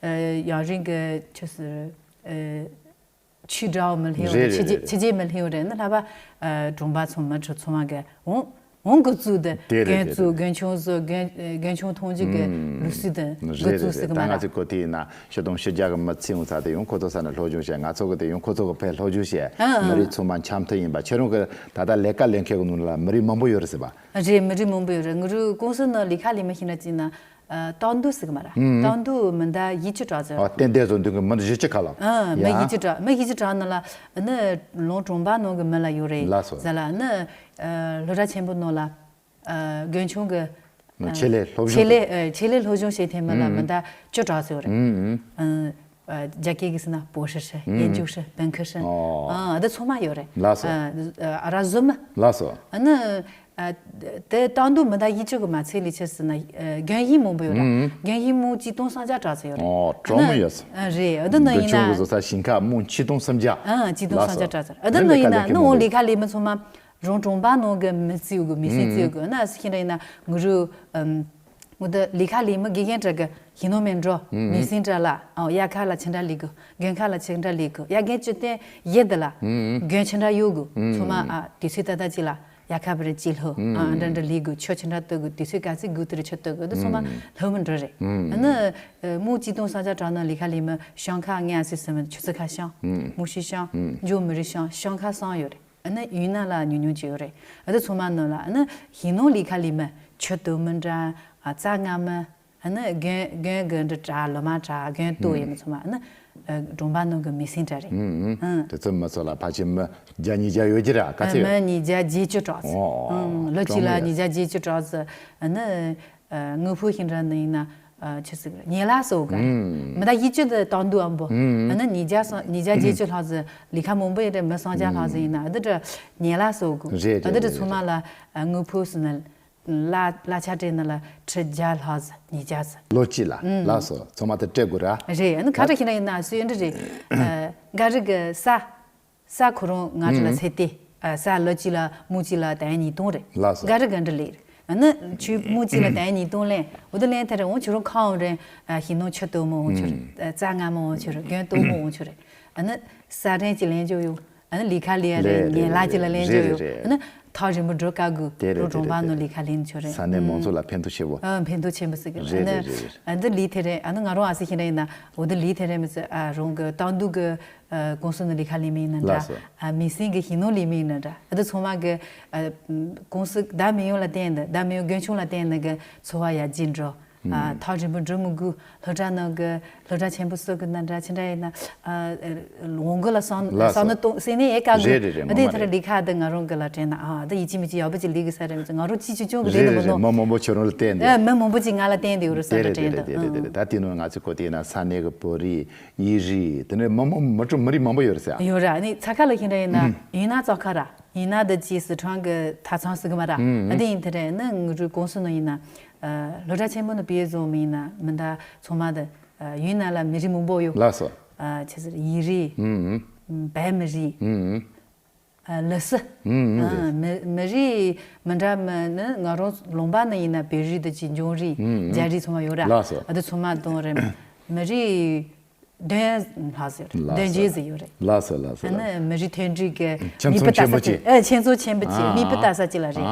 ཡང་རིང་གི་ཆུ་སི་ཆུ་འདྲ་བོ་མི་ལྷེ་བ་རེད། ཆུ་རྗེས་ཆུ་རྗེས་མི་ལྷེ་བ་རེད། ན་ལྷ་བ་གྲོང་པ་ཚང་མི་ཁྲི་ཚང་མ་གི་འོང་ འོང་འགོ་བཙུགས་དེ། དེ་རེད། རྒན་དེ་བཙུགས། རེད། རྒན་ཆུང་བཟོ། རྒན་རྒན་ཆུང་མཐོང་རྒྱུ་གི་ལུགས་སྲོལ་དེ་འགོ་རེད། རེད། བཙུགས་ཟེར་རེད། གི་ད་མ་ང་རེད། ཚོའི་སྐོར་དེ་ཡིན་ན་ཕྱི་སྟོང་ཕྱི་རྒྱལ་གི་མི་ཚེ་ཡོང་ཚར་དེ་ཡང་ཁོ་ཚོ་ས་ནས་སློབ་སྦྱོང་བྱས། ང་ཚོ་གི་དེ་ཡང་ཁོ་ཚོ་གི་ཕར་སློབ་སྦྱོང་བྱས། ཨ་ཨ། མི་རིགས་ཚང་མ་འཆམ་མཐུན་ཡིན་པ། ཁྱེད་རང་གི་ད་ལྟ་ལས་ཀ་ལས་མཁན་གི་ནང་ལ་མི་རིགས་མང་པོ་ཡོད་རེད་ཟེར་བ། རེད། མི་རིགས་མང་པོ་ཡོད་རེད། ང་རང་ཀུང་སི་ནང་ལས་ཀ་ལས་མི་ཤེས་ན་ཅིག་ན། ཨ། སྟག་འདུ་ཟེར་གི་མ་རེད། ཨུམ། སྟག་འདུ་མི་ཟླ་བཞི་བཅུ་གྲགས་ཟེར། ཨ། ཏན་ཏན་བཟོ་འདུག་གི་མི་བཞི་བཅུ་ཁ་ལ། ཨ། མི། ཡ། བཞི་བཅུ་གྲགས། མི་བཞི་བཅུ་གྲགས་ནང་ལ་ནི་ལུང་གྲོང་པ་ནང་གི་མི་ལ་ཡོད་རེད། ལགས་སོ། ཟེར་ལ་ནི། ཨ། སློབ་གྲྭ་ཆེན་པོ་ནང་ལ། ཨ། རྒན་ཆུང་གི། ཨ། ཆེད་ལས་སློབ་སྦྱོང་ཆེད་ལས། ཨ། ཆེད་ལས་སློབ་སྦྱོང་བྱེད་མཁན་མི་ལ། ཨུམ། མི་ཟླ་བཅུ་གྲགས་ཟེར་རེད། ཨུམ། ཨ། རྒྱ་སྐད་ཀྱིས་ཟེར་ན་博士生། ཨུམ། 研究生། 本科生། ཨོ། ཨ། འདི་ཚང་མ་ཡོད་རེད། ལགས་སོ། ཨ། ཨ་རག་བཟོ་མི། ལགས་སོ། ཨ་ནི། ཨ། དེ་སྟག་འདུ་མི་ཟླ་བཞི་བཅུ་གི་མ་ཚད་ལས་ཆེ་ཟེར་ན། ཨ། རྒན་ཡིན་མང་པོ་ཡོད་ར། ཨུམ། རྒན་ཡིན་མོ་གཅིག་སྟོང་སུམ་བརྒྱ་གྲགས་ཟེར་ཡོད་རེད། ཨོ། གྲོགས་མོ་ཡོད་ས། ཨ། རེད། ཨ། འདི་ནང་ཡིན་ན། རྒན་ཆུང་གི་བཟོ་ས་ཞིང་ཁ་མོ་ཆིག་སྟོང་སུམ་བརྒྱ། ཨ། གཅིག་སྟོང་སུམ་བརྒྱ་གྲགས་ཟེར། ཨ། འདི་ནང་ཡིན་ན་ནི་འོ་ལས་ཀ་ལས་མི་ཚང་མ། རོང་གྲོང་པ་ནང་གི་མི་བརྩི་དགོས། མི་སེར་བརྩི་དགོས། ན་སི་ཁྱེད་རང་ཡིན་ན་ངུ་རུ། ཨམ། ངུ་ད་ལས་ཀ་ལས་མི་དགེ་རྒན་འདྲ་གི་ཞིང་ནོར་མི་འགྲོ། མི་སེར་འདྲ་ལ། ཨོ། དབྱར་ཁ་ལ་ཆི་འདྲ་ལས་དགོས། དགུན་ཁ་ལ་ཆི་འདྲ་ལས་དགོས། དབྱར་དགུན་སྤྱི་བཏང་ཡོད་དེ་ལ། དགུན་ཆི་འདྲ་གཡོག་དགོས། ཚང་མ། ཨ། དུས་ཚོད་ཏག་ཏག་ཅིག་ལ་དབྱར་ཁ་བར་ཅིག་སློབ། ཨ། འདྲ་འདྲ་ལས་དགོས། ཆུ་ཆི་འདྲ་གཏོར་དགོས། དུས་ཚོད་ག་ཚོད་དགོས་དེར་ཆུ་གཏོར་དགོས། དེ་ཚང་མ་སློབ་མི་འགྲོ་རེད། ཨ་ནི། ཨ། མོ་གཅིག་སྟོང་སུམ་བརྒྱ་གྲངས་ནང་ལས་ཀ་ལས་མི་ཤང་ཁ་ལྔ་ཟེར་ཟེར་མི། ཆུ་ཚོད་ཁ་ཤང་། མུ་ཤི་ཤང་། འཇོ་མི་རི་ཤང་། ཤང་ཁ་སང་ཡོད་རེད། ཨ་ནི་ཡུན་ནན་ལ་ཉུང་ཉུང་ཅིག་ཡོད་རེད། ཨ། དེ་ཚང་མ་ནང་ལ་ཨ་ནི་ཞིང་ནོར་ལས་ཀ་ལས་མི། ཆུ་གཏོར་མི་འདྲ། ཨ། རྩྭ་རྔ་མི། ཨ་ནི་དགུན་དགུན་གི་འདྲ་གྲྭ་སློབ་མ་གྲྭ་དགུན་གཏོར་ཡོད་མི་ཚང་མ། ཨ་ནི། ཨ། གྲོང་པ་ནང་གི་མི་སེར་འདྲ་རེད། ཨུམ། ཨུམ། དེ་ཚོ་མི་ཚོ་ལ་ཕལ་ཆེར་མི་བརྒྱ་ཉིས་བརྒྱ་ཡོད་ཀྱི་རེད། ག་ཚོད་ཡོད། མི་ཉིས་བརྒྱ་བརྒྱད་ཅུ་གྲགས་ཙམ། ཨོ། ཨུམ། ལོ་གཅིག་ལ་གྲོང་མི་ཉིས་བརྒྱ་བརྒྱད་ཅུ་གྲགས་ཙམ། ཨ་ནི། ཨ། དངུལ་ཕོགས་ཤིང་འདྲ་ནི་ཡིན་ན། ཨ། ཆི་ཟེར། ཉེ་ལག་སོགས་ག། ཨུམ། མི་ཟླ་བཞི་བཅུ་དེ་སྟག་འདུ་ཨ་འབོ། ཨུམ། ཨ་ནི་ཉིས་བརྒྱ་སོ། ཉིས་བརྒྱ་བརྒྱད་ཅུ་ལྷག་ཙམ་ལས་ཀ་མང་པོ་ཡོད་རེད། མི་སུམ་བརྒྱ་ལྷག་ཙམ་ཡིན་ན། ཨ། འདི་འདྲ་ཉེ་ལག་སོགས་དགོས། རེད། ཨ། འདི་འདྲ་རེད། ཚང་མ་རེད། ལ། ཨ། དངུལ་ཕོགས་ཟེར་ན། གླ་གླ་ཆ་སྤྲད་ན་ལ་ཁྲི་བརྒྱ་ལྷག་ཙམ། ཉིས་བརྒྱ་ཙམ། ལོ་གཅིག་ལ། ཨུམ། ལགས་སོ། ཚང་མ་དེ་སྤྲད་དགོས་ར། རེད། ཨ་ནི་ག་འདྲ་ཤེས་ན་ཡིན་ན་སུ་ཡོད་འདྲ་རེད། ཨ། འགའ་རེ་གིས་ས། ས་ཁོ་རང་ང་ཚོ་ལ། ཨུམ། ཚད་དེ། ཨ། ས་ལོ་གཅིག་ལ་མུ་གཅིག་ལ་དང་ཉིས་སྟོང་རེད། ལགས་སོ། འགའ་རེ་ག་འདྲ་ལེན། ཨ་ནི་ཆུ་མུ་གཅིག་ལ་དང་ཉིས་སྟོང་ལེན། འོ་དེ་ལེན་ཐེ་རེ་འོང་ཁྱོད་རང་ཁ་འོང་རེ། ཨ། ཞིང་ནོར་ཆུ་གཏོར་མོ་འོང་ཁྱོད་རེད། ཨུམ། ཨ། རྩྭ་རྔ་མོ་འོང་ཁྱོད་རེད། དགུན་གཏོར་མོ་འོང་ཁྱོད་རེད། ཨ་ནི་ས་རིན་གྱི་ལེན་རྒྱུ་ཡོད། ཨ་ནི་ལས་ཀ་ལས་ཡ་རེད། ལས་ཉེ་ལག་གཅིག་ལ་ལེན་རྒྱུ་ཡོད། རེད། རེད། ཨ་ནི་ཐག་རིང་པོ་འགྲོ་དཀའ་དགོས། དེ་རེད། རོང་གྲོང་པ་ནང་ལས་ཀ་ལེན་ཆོག་རེད། ས་གནས་མང་ཚོགས་ལ་ཕན་ཐོགས་ཆེ་བོ། ཨ། ཕན་ཐོགས་ཆེན་པོ་ཟེར་གི། རེད། ཨ་ནི། རེད། རེད། ཨ་འདི་ལས་ཐེ་རེ། ཨ་ནི་ང་རང་ཨ་སི་ཤེས་ར་ཡིན་ན་འོ་འདི་ལས་ཐེ་རེ་མི་ཚེ། ཨ། རང་གི་སྟག་འདུ་གི། ཨ། ཀུང་སི་ནང་ལས་ཀ་ལས་མི་ཡིན་ན་འདྲ། ལགས་སོ། ཨ། མི་སེར་གི་ཞིང་ནོར་ལས་མི་ཡིན་ན་འདྲ། ཨ་འདི་ཚང་མ་གི། ཨ། ཀུང་སི་ད་མི་ཡོང་ལ་བརྟེན་ནས། ད་མི་ཡོང་རྒན་ཆུང་ལ་བརྟེན་ནས་གི་འཚོ་བ་ཡར་རྒྱས་འགྲོ། ཨ། ཐག་རིང་པོ་འགྲོ་མི་དགོས། སློབ་གྲྭ་ནང་གི་སློབ་གྲྭ་ཆེན་པོ་སོགས་ཀྱི་ནང་འདྲ་ཅི་འདྲ་ཡིན་ན། ཨ། འོང་གི་ལ་སང་། ལགས་སོ། སང་ནི་གཏོང་སེ་ནས་ཡེ་ཀ་གི། རེད། རེད། རེད། ཨ་དེ་ངོ་མ་ཐར་རེད། ལི་ཁ་དེ་ང་རང་གི་ལ་དྲན་ན། ཨ། དེ་ཡིད་ཆེས་མི་ཆེས་ཡག་པོ་ཅིག་ལི་གི་ས་རེད། ང་རང་ཅི་ཅི་ཅུང་གི་རེད། དེ་རེད། མི་རེད། མི་མང་པོ་ཁྱོད་རང་ལ་བརྟེན་ཏེ། ཨ། མི་མང་པོ་ཅིག་ང་ལ་བརྟེན་ཏེ་ཡོད་རེད་ས་རེད། དེ་དྲན་རེད། དེ་དེ་དེ་དེ་དེ་ད་དེ་ནང་ང་ཚོ་གོ་དེ་ན་ས་གནས་གི་བོད་རིགས། ཡིག་རིགས། དེ་ནས་མི་མང་མི་གྲངས་མི་རིགས་མང་པོ་ཡོད་རེད་ཟེར། ཡོད་ར། ནི་ཚ་ཁ་ལ་ཤིན་ར་ཡིན་ན་ཡིན་ན་ཙོག་ཁ་ར་ཡིན་ན་འདི་ཅི་སི་ཁྲོན་གི་ཐ་ཚང་སི་གི་མ་ར། ཨ་དེ་ཡིན་དེ་རེད། ནི་ངུ་རུ་ཀུང་སི་ནང་ཡིན་ན། ཨ། སློབ་གྲྭ་ཆེན་པོ་ནི་བེད་བཟུང་མི་ཡིན་ན་མི་འདྲ་ཚང་མ་དེ། ཨ། ཡུན་ནན་ལ་མི་རིགས་མང་པོ་ཡོད། ལགས་སོ། ཨ། ཆི་ཟེར། ཡིག་རིགས། བལ་མི་རིགས། ཨ། ལི་སི། ཨ། མི་མི་རིགས་མི་འདྲ་མི་ནི་ང་རང་ལུང་པ་ནི་ཡིན་ན་བོད་རིགས་དེ་ཅི་འབྱུང་རིགས། རྒྱ་རིགས་ཚང་མ་ཡོད་ར། ལགས་སོ། ཨ་དེ་ཚང་མ་དང་རེད། མི་རིགས་བདུན་ལྷག་ཟེར། ལགས་སོ། བདུན་བརྒྱད་ཟེར་ཡོད་རེད། ལགས་སོ། ལགས་སོ། ཨ་ནི་མི་རིགས་མཐུན་སྒྲིལ་གྱི་ཁྱིམ་མིག་དཔེ་ལྟ་ས་ཅིག་ཨ། ཁྱིམ་ཚང་ཆེན་པོ་ཅིག་ཨ། མིག་དཔེ་ལྟ་ས་ཅིག་ལ་རེད།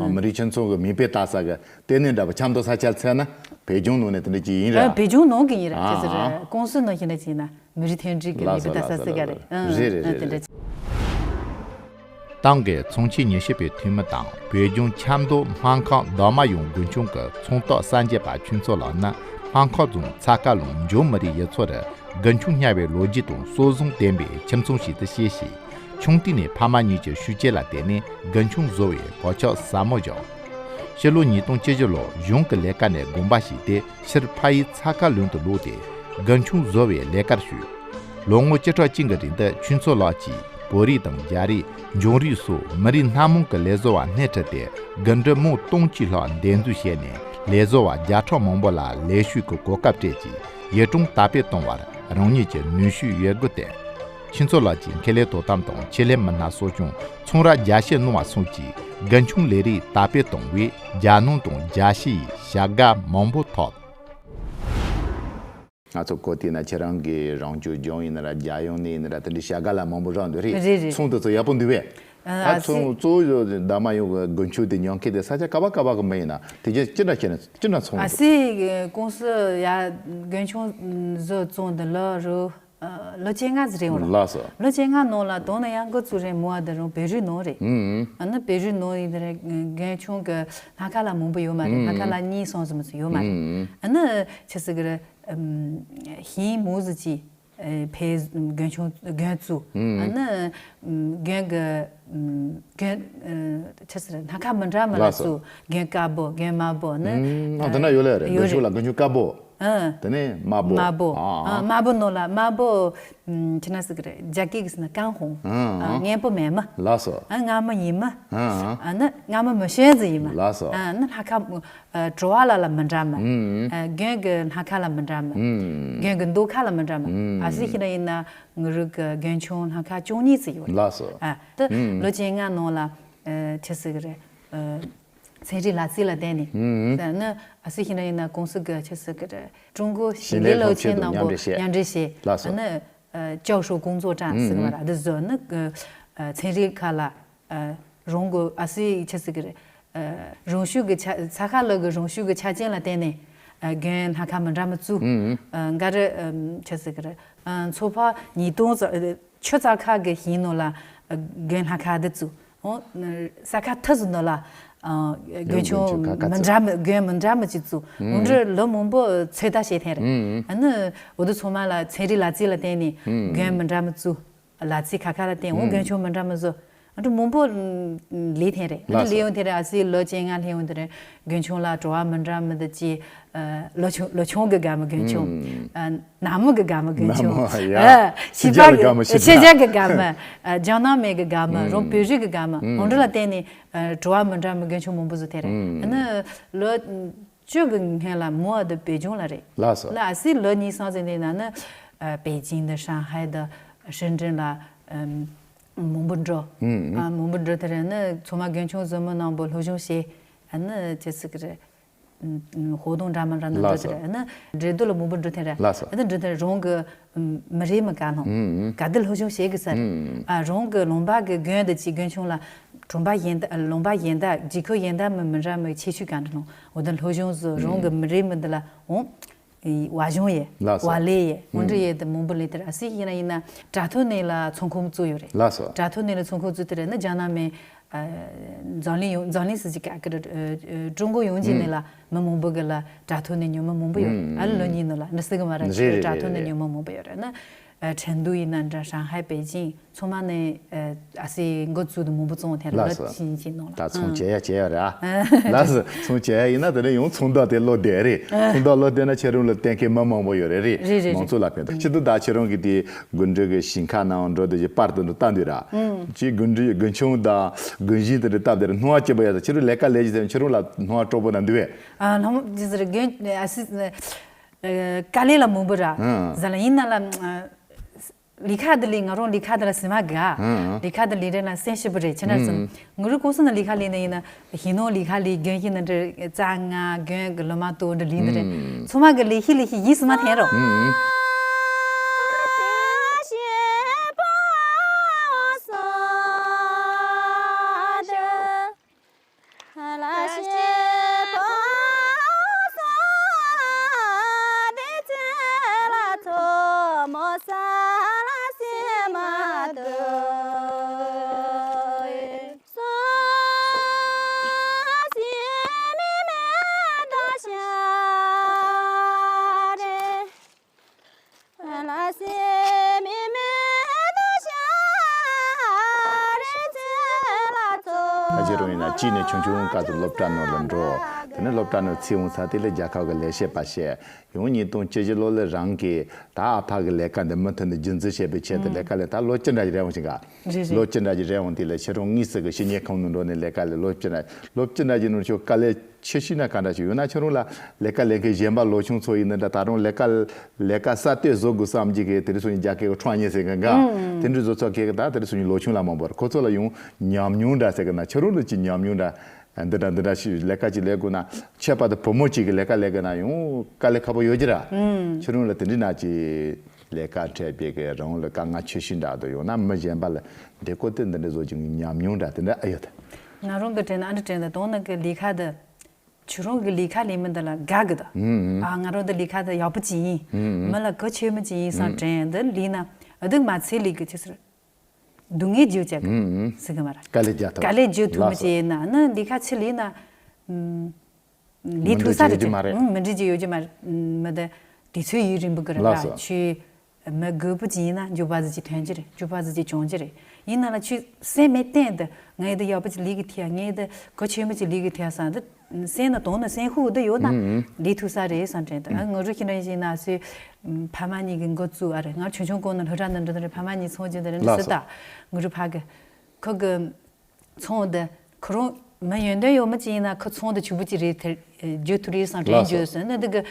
ཨ། མི་རིགས་ཁྱིམ་ཚང་གི་མིག་དཔེ་ལྟ་ས་གི་ལྟེ་གནས་འདྲ་པོ་ཆབ་མདོ་ས་ཆ་ཚད་ན་བོད་ལྗོངས་ནང་ནས་དེ་འདྲ་ཅིག་ཡིན་ར། ཨ། བོད་ལྗོངས་ནང་གི་ཡིན་ར། ཨ། ཁྱེད་ཚོ་ར་ཀུང་སི་ནང་ཡིན་ན་ཅིག་ཡིན་ན། མི་རིགས་མཐུན་སྒྲིལ་གྱི་མིག་དཔེ་ལྟ་ས་ཟེར་ག་རེད། ལགས་སོ། ལགས་སོ། ལགས་སོ། རེད། རེད། ཨ། རེད། དེ་འདྲ། རེད། ཏང་གི་ཚོགས་ཆེན་ཉི་ཤུ་པའི་འཐུས་མི་དང་བོད་ལྗོངས་ཆབ་མདོ་སྨར་ཁམས་རྡོ་མ་གཡང་དགུན་ཆུང་གི་ཚོང་རྟགས་གསར་འབྱེད་པ་ཆོས་མཚོ་ལགས་ནི་སྨར་ཁམས་རྫོང་ཚ་ཁ་ལུང་འཇོ་མི་རིགས་ཡུལ་ཚོ་རུ་དགུན་ཆུང་གཉའ་བའི་ལོ་རྒྱུས་དང་སྲོལ་བཟང་ལྡན་པའི་ཁྱིམ་ཚང་ཞིག་ཏུ་སྐྱེས་ཤིང་། ཆུང་དུས་ནས་ཕ་མ་གཉིས་ཀྱི་ཤུགས་རྐྱེན་ལ་བརྟེན་ནས་དགུན་ཆུང་བཟོ་བའི་གོ་ཆག་ཟབ་མོ་བཞག་ཕྱི་ལོ་ཉིས་སྟོང་བཅུ་བཞི་ལོར་གཞུང་གི་ལས་ཀ་ནས་དགོངས་པ་ཞུས་ཏེ། ཕྱིར་ཕ་ཡུལ་ཚ་ཁ་ལུང་དུ་ལོག་སྟེ་དགུན་ཆུང་བཟོ་བའི་ལས་ཀར་ཞུགས། ལོ་ངོ་བཅུ་ཕྲག་གཅིག་གི་རིང་དུ་ཆོས་མཚོ་ལགས་ཀྱིས་བོད་རིགས་དང་རྒྱ་རིགས། འབྱུང་རིགས་སོགས་མི་རིགས་སྣ་མང་གི་ལས་བཟོ་བ་སྣེ་ཁྲིད་དེ་དགུན་འབྲུ་མོ་སྟོང་གཅིག་ལྷག་འདེབས་འཛུགས་བྱས་ནས་ལས་བཟོ་བ་བརྒྱ་ཕྲག་མང་པོ་ལ་ལས་ཞུགས་ཀྱི་གོ་སྐབས་སྤྲད་ཅིང་ཡུལ་གྲོང་དར་སྤེལ་གཏོང་བར་རང་ཉིད་ཀྱི་ནུས་ཤུགས་ཡོད་དགུ་བཏོན། ཆོས་མཚོ་ལགས་ཀྱིས་ཁེ་ལས་དོ་དམ་དང་ཆེད་ལས་མི་སྣ་གསོ་སྐྱོང་ཚོང་ར་རྒྱ་སྐྱེད་གནང་བ་སོགས་ཀྱིས་དགུན་ཆུང་ལས་རིགས་དར་སྤེལ་གཏོང་བས་རྒྱལ་ནང་དང་རྒྱལ་སྤྱི་ཡི་བྱ་དགའ་མང་པོ་ཐོབ། ང་ཚོ་གོ་དེ་ན་ཁྱེད་རང་གི་རང་སྐྱོང་ལྗོངས་ཡིན་ན་ར། རྒྱལ་ཡོངས་ནས་ཡིན་ན་ར། དེ་འདྲའི་བྱ་དགའ་ལ་མང་པོ་རག་འདུག་རེད། རེད་རེད། ཚོང་དེ་ཚོ་ཡག་པོ་འདུག་པས། ཨ། ད་ཚོང་གཙོ་བོ་འདབ་མ་ཡོང་གི་དགུན་ཆུ་དེ་ཉོ་མཁན་དེ་ས་ཆ་ག་བ་ག་བ་གི་མི་ཡིན་ན་དེ་རྒྱུ་ཅི་འདྲ་བྱས་ནས་ཅི་འདྲ་ཚོང་། ཨ་སི་ཀུང་སི་ཡ་དགུན་ཆུ་བཟོ་བཙོང་དེ་ལོ་རུ་ལོ་བཅོ་ལྔ་ཟིག་རེད་འོང་ལ། ལགས་སོ། ལོ་བཅོ་ལྔ་ནང་ལ་དོ་ན་ཡང་འགོ་བཙུགས་རེད་མོ་བ་དེ་རུང་བོད་རིགས་ནང་རེད། ཨ་ནི་བོད་རིགས་ནང་ཡིན་དེ་རེད། དགུན་ཆུ་གི་སྣ་ཁ་ལ་མང་པོ་ཡོད་མ་རེད། སྣ་ཁ་ལ་གཉིས་གསུམ་ཙམ་ཡོད་མ་རེད། ཨ་ནི་ཆི་ཟིག་གི་རེད། ཨམ། ཤིང་མོ་ཟིག་ཅིག་ཨེ། ཕའི་དགུན་ཆུང་དགུན་བཙུགས། ཨ་ནི་དགུན་གི་དགུན་ཆི་ཟེར། སྣ་ཁ་མི་འདྲ་མི་ལ་བཙུགས། དགུན་དཀར་པོ། དགུན་དམར་པོ་ནི། ཨ། དེ་ན་ཡོད་ལེ་རེད། ཡོད་རེད། དགུན་ཆུང་ལ་དགུན་ཆུང་དཀར་པོ། ཨ། དེ་ནས་དམར་པོ། དམར་པོ། ཨ། དམར་པོ་ནོ་ལ་དམར་པོ། ཨམ། ཆི་ན་ཟེར་གི་རེད། རྒྱ་སྐད་གི་ཟེར་ན་ཀན་ཧོང་། ཨ། སྔོན་པོ་མེད་མི། ལགས་སོ། ཨ། མངར་མོ་ཡིན་མི། ཨ་ནི་མངར་མོ་མི་ཤེས་ཟིག་ཡིན་མི། ལགས་སོ། ཨ་ནི་སྣ་ཁ། ཨ། བྲོ་བ་ལ་ལ་མི་འདྲ་མི། ཨ། དགུན་གི་སྣ་ཁ་ལ་མི་འདྲ་མི། དགུན་གི་མདོག་ཁ་ལ་མི་འདྲ་མི། ཨ་སི་ཤི་ན་ཡིན་ན་ང་རུ་གི་དགུན་ཆུང་སྣ་ཁ་བཅུ་གཉིས་ཙམ་ཡོད་རེད། ལགས་སོ། ཨ། ད་ལོ་བཅོ་ལྔ་ནང་ལ། ཨ། ཆི་ཟེར་གི་རེད། ཨ། ཚན་རིག་ལག་རྩལ་ལ་བརྟེན་ནས། ཨ་ནི་ཨ་སི་ཤི་ན་ཡིན་ན་ཀུང་སི་གི་ཆི་ཟེར་གི་རེད། ཀྲུང་གོ་ཞིང་ལས་སློབ་ཆེན་དང་མཉམ་འབྲེལ་བྱས། མཉམ་འབྲེལ་བྱས། ལགས་སོ། ཨ་ནི། ཨ། 教授工作站 ཟེར་གི་བ་ར། འདི་བཟོ་ནི་གི། ཨ། ཚན་རིག་ཁག་ལ། ཨ། རང་གི་ཨ་སི་ཆི་ཟེར་གི་རེད། ཨ། རང་ཤུགས་ཀྱི་ཆ། ས་ཁ་ལ་གི་རང་ཤུགས་ཀྱི་ཆ་རྐྱེན་ལ་བརྟེན་ནས། ཨ། དགུན་སྣ་ཁ་མི་འདྲ་མི་བཙུགས། ཨ། འགའ་རེ། ཨ། ཆི་ཟེར་གི་རེད། ཨ། མཚོ་ཕག་ཉིས་སྟོང་ཙམ། ཆུ་རྩ་ཁ་གི་ཤིང་ནང་ལ། ཨ། དགུན་སྣ་ཁ་འདི་བཙུགས། འོ། ས་ཁ་ཐུ་ཟིག་ནང་ལ། ཨ། དགུན་ཆུང་མི་འདྲ་མི། དགུན་མི་འདྲ་མི་ཅིག་བཙུགས། འོ་འདྲ་ལོ་མང་པོ་ཚོད་ལྟ་བྱས་ཐེངས་རེད། ཨ་ནི་འོ་དེ་ཚང་མ་ལ་ཚན་རིག་ལག་རྩལ་ལ་བརྟེན་ནས་དགུན་མི་འདྲ་མི་བཙུགས། ལ་ཚིག་ཁ་ཁ་ལ་བརྟེན། འོ། དགུན་ཆུང་མི་འདྲ་མི་བཟོ། ཨ་འདྲ་མང་པོ་ལས་ཐེངས་རེད། ཨ་ནི་ལས་ཡོང་ཐེངས་རེ། ཨ་སི་ལོ་བཅོ་ལྔ་ལས་ཡོང་ཐེངས་རེ། དགུན་ཆུང་ལ་བྲོ་བ་མི་འདྲ་མི་འདི་ཅི། ཨ། ལོ་ཆུང་། ལོ་ཆུང་གི་དགའ་མི་དགུན་ཆུང་། ཨ། ནག་མོ་གི་དགའ་མི་དགུན་ཆུང་། ནག་མོ་ཡ། ཨ། ཕྱི་པ་གི་དགའ་མི། ཕྱི་པ། ཕྱི་རྒྱལ་གི་དགའ་མི། ཨ། ལྗང་ནག་མེད་གི་དགའ་མི། རང་བོད་རིགས་གི་དགའ་མི། འོ་འདྲ་ལ་བརྟེན་ནས། ཨ། བྲོ་བ་མི་འདྲ་མི་དགུན་ཆུང་མང་པོ་བཟོ་ཐེངས་རེ། ཨ་ནི་ལོ་བཅུ་གི་སྔོན་ལ་མོ་བ་དེ་བོད་ལྗོངས་ལ་རེད། ལགས་སོ། ལ་ཨ་སི་ལོ་གཉིས་སོང་ཟིན་དེ་ན་ནི། ཨ། པེ་ཅིང་དང་ཧྲང་ཧའེ་དང་ཧྲིན་ཀྲིན་ལ། ཨམ། མང་པོ་འགྲོ། ཨ། མང་པོ་འགྲོ་ཐེངས་རེ། ཨ་ནི་ཚང་མ་དགུན་ཆུང་བཟོ་མི་རྣམས་པོ་སློབ་སྦྱོང་བྱས། ཨ་ནི་ཅི་ཟེར་གི་རེད། ཨམ། ཧོ་དུང་འདྲ་མི་འདྲ་ནང་འགྲོ་ཐེངས་རེ། ཨ་ནི་འགྲན་བསྡུར་ལ་མང་པོ་འགྲོ་ཐེངས་རེ། ལགས་སོ། ཨ་ནི་འགྲོ་ཐེངས་རེ་རང་གི། ཨམ། མི་རེ་མི་ག་ལོང་། ག་དེ་སློབ་སྦྱོང་བྱེད་དགོས་ས་རེད། ཨ། རང་གི་ལུང་པ་གི་དགོན་དེ་ཅིག་དགོན་ཆུང་ལ་གྲོང་པ་གཞན་དག་ལུང་པ་གཞན་དག་རྒྱལ་ཁབ་གཞན་དག་མི་མི་འདྲ་མི་ཁྱད་ཆོས་ག་འདྲ་ནོ། འོ་དེ་སློབ་སྦྱོང་བཟོ། རང་གི་མི་རེ་མི་འདི་ལ་འོང་། བ་གཞུང་ཡེ། ལགས་སོ། བ་ལེ་ཡེ། འོ་འདྲ་ཡེ་དེ་མང་པོ་ལས་དེར། ཨ་སི་ཡིན་ན་ཡིན་ན་བྲག་ཐོག་ནས་ལ་ཚོང་ཁང་བཙུགས་ཡོད་རེད། ལགས་སོ། བྲག་ཐོག་ནས་ལ་ཚོང་ཁང་བཙུགས་དེ་རེད། ནི་རྒྱ་ནག་མི། ཨ། འཛམ་གླིང་ཡོངས། འཛམ་གླིང་ཟེར་གྱི་ག་གི་རེད། ཨ། ཀྲུང་གོ་ཡོངས་ཀྱི་ནས་ལ་མི་མང་པོ་གི་ལ་བྲག་ཐོག་ནས་ཉོ་མི་མང་པོ་ཡོད། ཨ་ལོ་གཉིས་ནང་ལ་འདི་སྲིད་གི་མ་ར་ཅིག་རེད། བྲག་ཐོག་ནས་ཉོ་མི་མང་པོ་ཡོད་རེད། ནི། ཨ། ཁྲིན་ཏུའུ་ཡིན་ན་འདྲ། ཧྲང་ཧའེ། པེ་ཅིང་ཚང་མ་ནས། ཨ། ཨ་སི་འགོ་བཙུགས་དུ་མང་པོ་བཙོང་ཐེངས་རེ། ལགས་སོ། ལོ་གཅིག་གཉིས་ནང་ལ། ད་ཚོང་བྱེད་ཡ་བྱེད་ཡ་རེད། ཨ། ལགས་སོ། ཚོང་བྱེད་ཡ་ཡིན་ན་དེ་ནས་ཡང་ཚོང་བདག་དེ་བློ་བདེ་རེད། ཚོང་བདག་བློ་བདེ་ན་ཁྱེད་རང་ལ་བརྟེན་མཁན་མི་མང་པོ་ཡོད་རེད། རེད། རེད། རེད། མང་ཚོགས་ལ་ཕན་ཐོགས། སྤྱི་བཏང་ད་ཁྱེད་རང་གི་དེ་དགུན་འབྲུ་གི་ཞིང་ཁ་ནང་འགྲོ་དུས་ཀྱི་པར་དུ་འགྲོ་ལྟ་འདུག་ར། ཅིག་དགུན་འབྲུ། དགུན་ཆུང་དང་དགུན་ཞིང་དེ་འདྲ་སྟབས་བདེ་རེད། སྣང་བ་སྐྱིད་པོ་ཡོད། ད་ཁྱེད་རང་ལས་ཀ་ལས་ཀྱི་ཟེར་ན་ཁྱེད་རང་ལ་སྣང་བ་སྤྲོ་པོ་ན་འདུག་བས། ཨ། སྣང་བ་ཅི་ཟེར། དགུན། ཨ་སི། ཨ། དཀའ་ལས་ལ་མང་པོ་ར། ཨ། ཟ་ལ་ཡིན་ན་ལ། ཨ། ལས་ཀ་དེ་ལས། ང་རང་ལས་ཀ་དེ་ལ་སེམས་མ་དགའ། ཨ། ལས་ཀ་དེ་ལས་རེ་ན་སེམས་སྐྱིད་པོ་རེད། ཁྱེད་རང་ཚོ། ང་རང་ཀུང་སི་ནང་ལས་ཀ་ལས་ནས་ཡིན་ན། ཞིང་ནང་ལས་ཀ་ལས། དགུན་ཞིང་ནང་འདྲ་རྩྭ་ང་དགོན་གི་ལོ་མ་གཏོགས་འདྲ་ལས་ནི་རེད། ཚང་མ་གི་ལས་ཤི་ལས་ཤི་ཡིད་སུ་མ་འཐེན་རོགས། ད་ཁྱེད་རང་ཡིན་ན་གཅིག་ནས་ཆུང་ཆུང་སྐབས་སུ་སློབ་གྲྭ་ནང་ལ་འགྲོ། དེ་ནས་སློབ་གྲྭ་ནང་ཚུད་འོང་ས་དེ་ལས་རྒྱལ་ཁབ་ཀྱི་ལས་བྱེད་པ་བྱས། ཡང་ཉིས་སྟོང་བཅུ་བཞི་ལོ་ལ་རང་གིས་ད་ཨ་ཕ་གི་ལས་ཀ་འདི་མུ་མཐུད་ནས་རྒྱུན་འཛིན་བྱེད་པའི་ཆེད་དུ་ལས་ཀ་ལས། ད་ལོ་བཅུ་འདྲ་ཞིག་རེད་འོང་ཞིང་ག་རེད། རེད། ལོ་བཅུ་འདྲ་ཞིག་རེད་འོང་དེ་ལས་ཁྱེད་རང་དངོས་སུ་གི་ཕྱི་ཉལ་ཁང་ནང་འགྲོ་ནས་ལས་ཀ་ལས། ལོ་བཅུ་འདྲ། ལོ་བཅུ་འདྲ་ཞིག་ནང་ཁྱོད་དཀའ་ལས་ཆེ་ཤོས་ན་ག་འདྲ་ཞིག་ཡོད་ན། ཁྱེད་རང་ལ་ལས་ཀ་ལས་མཁན་གཞན་པ་ལོ་ཆུང་ཚོ་ཡིན་ན་འདྲ། ད་རུང་ལས་ཀ་ལས་ཀ་གསར་གཏོད་བཟོ་དགོས་བསམ་གྱི་གི་དེ་འདྲ་སོང་ཉིན་རྒྱ་སྐད་གི་ཁྲང་ཉེ་ཟེར་གི་ག་དེ་འདྲ་བཟོ་ཚོ་གི་གི་ད་དེ་འདྲ་སོང་ཉིན་ལོ་ཆུང་ལ་མང་པོ་རེད། ཁོ་ཚོ་ལ་ཡང་ཉམས་མྱོང་འདྲ་ཟེར་གི་ན། ཁྱེད་རང་ལ་ཅི་ཉམས་མྱོང་འདྲ། འདི་འདྲ་འདི་འདྲ་ཞིག་ལས་ཀ་ཅིག་ལས་དགོས་ན་ཁྱད་པར་དུ་བུ་མོ་གཅིག་གི་ལས་ཀ་ལས་དགོས་ན་ཡང་དཀའ་ལས་ཁག་པོ་ཡོད་ཀྱི་ར། ཁྱེད་རང་ལ་དེ་འདྲའི་ནང་གི་ལས་ཀ་འཕྲད་པའི་གི་རང་ལ་དཀའ་ངལ་ཆེ་ཤོས་འདྲ་དུ་ཡོང་ན་མི་གཞན་པ་ལ་འདི་ཀོ་དེ་འདི་འདྲ་བཟོ་ཅིག་ཉམས་མྱོང་འདྲ་དེ་འདྲ་ཨ་ཡོད་དེ། ང་རང་གི་དྲན་ན་ཨ་འདྲ་དྲན་ད་དོང་ནང་གི་ལས་ཀ་དེ། ཁྱོད་རང་གི་ལས་ཀ་ལས་མི་འདི་ལ་དགའ་གི་ད། ཨ་ང་རང་འདི་ལས་ཀ་དེ་ཡག་པོ་ཅིག་ཡིན། མི་ལ་གོ་ཆོད་མི་ཅིག་ཡིན་བསམ་དྲན་འདི་ལས་ན་ཨ་འདི་མ་ཚད་ལས་གི་ཆེ་ཟེར། སྡུག་བསྔལ་བརྗོད་བྱ་གི་ཟེར་གི་མ་ར། དཀའ་ལས་རྒྱག་ཐུབ། དཀའ་ལས་བརྗོད་ཐུབ་མི་ཅིག་ཡིན་ན་ནི་ལས་ཀ་ཆེ་ལས་ན། ལས་ཐུབ་ས་རེད་དེ། མི་འགྲིག་ཅིག་ཡོད་ཀྱི་མ་རེད། མི་འདྲི་ཅིག་ཡོད་ཀྱི་མ་རེད། མི་དེ་དུས་ཚོད་ཡུན་རིང་པོ་གི་རེད་ལ་ཆུ། མི་དགོས་པོ་ཅིག་ཡིན་ན་འཇུ་བ་ཟི་ཅིག་ཐོན་གྱི་རེད། འཇུ་བ་ཟི་ཅིག་བྱུང་གྱི་རེད། ཡིན་ན་ལ་ཆུ་སེམས་མེད་བསྟན་དུ་ངས་དེ་ཡག་པོ་ཅིག་ལས་གི་ཐེ་ཡ་ངས་དེ་གོ་ཆོད་མོ་ཅིག་ལས་གི་ཐེ་ཡ་ས་འདི་སེམས་ན་དོང་ན་སེམས་ཤུགས་འདི་ཡོད་ན་ལས་ཐུབ་ས་རེད་བསམ་དྲན་དུ་ང་རུ་ཤི་ན་ཡིན་ན་སུས་ཕ་མ་གཉིས་ཀྱི་འགོ་བཙུགས་ཨ་རེད། ང་ཆུང་ཆུང་གོང་ན་སློབ་གྲྭ་ནང་འགྲོ་ནི་རེད། ཕ་མ་གཉིས་ཚོང་རྒྱུ་འདི་རེད་འདི་སི་ད་ང་རུ་ཕ་གི་ཁོ་གི་ཚོང་འདི་ཁོ་རང་མི་ཡོན་ཏན་ཡོད་མི་ཅིག་ཡིན་ན་ཁོ་ཚོང་འདི་ཕྱུག་པོ་ཅིག་རེད་དེ་རྒྱུ་ཐུ་རེད་སང་དྲན་རྒྱུ་སོང་ན་འདི་གི་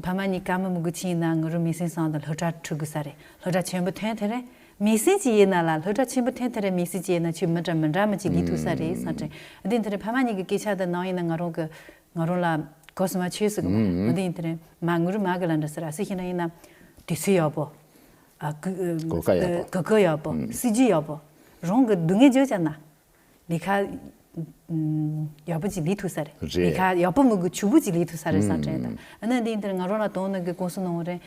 ཕ་མ་གཉིས་ཀ་མི་མི་དགོས་ཅིག་ཡིན་ན་ང་རུ་མི་སེམས་སང་དང་སློབ་གྲྭ་ཁྲུ་དགོས་ས་རེད། སློབ་གྲྭ་ཆེན་པོ་ཐོན་དེ་རེད། མི་སེམས་ཅིག་ཡིན་ན་ལ་སློབ་གྲྭ་ཆེན་པོ་ཐོན་དེ་རེད། མི་སེམས་ཅིག་ཡིན་ན་ཆུ་མི་འདྲ་མི་འདྲ་མི་ཅིག་ལས་ཐུབ་ས་རེད་སང་དྲན་འདི་དེ་རེད། ཕ་མ་གཉིས་ཀྱི་སྐད་ཆ་དང་ནང་ཡིན་ན་ང་རང་གི་ང་རང་ལ་གོ་སི་མ་ཆོས་སུ་གི་མ་འདི་ཡིན་དེ་རེད། མ་ངུ་རུ་མ་གི་ལ་འདྲ་ཟེར་ཨ་སི་ཤི་ན་ཡིན་ན་དུས་ཚོད་ཡག་པོ། ཨ་གི་གོ་སྐབས་ཡག་པོ། གོ་སྐབས་ཡག་པོ་སྲིད་ཇུས་ཡག་པོ། རང་གི་སྡུག་བསྔལ་བརྗོད་བྱ་ན་ལས་ཀ་ཡག་པོ་ཅིག་ལས་ཐུབ་ས་རེད། ལས་ཀ་ཡག་པོ་མི་དགོས་ཕྱུག་པོ་ཅིག་ལས་ཐུབ་ས་རེད་བསམ་དྲན་དང་ཨ་ནི་འདི་ཡིན་དེ་རེད། ང་རང་ལ་དོང་ནི་གི་ཀུང་སི་ནང་རེད།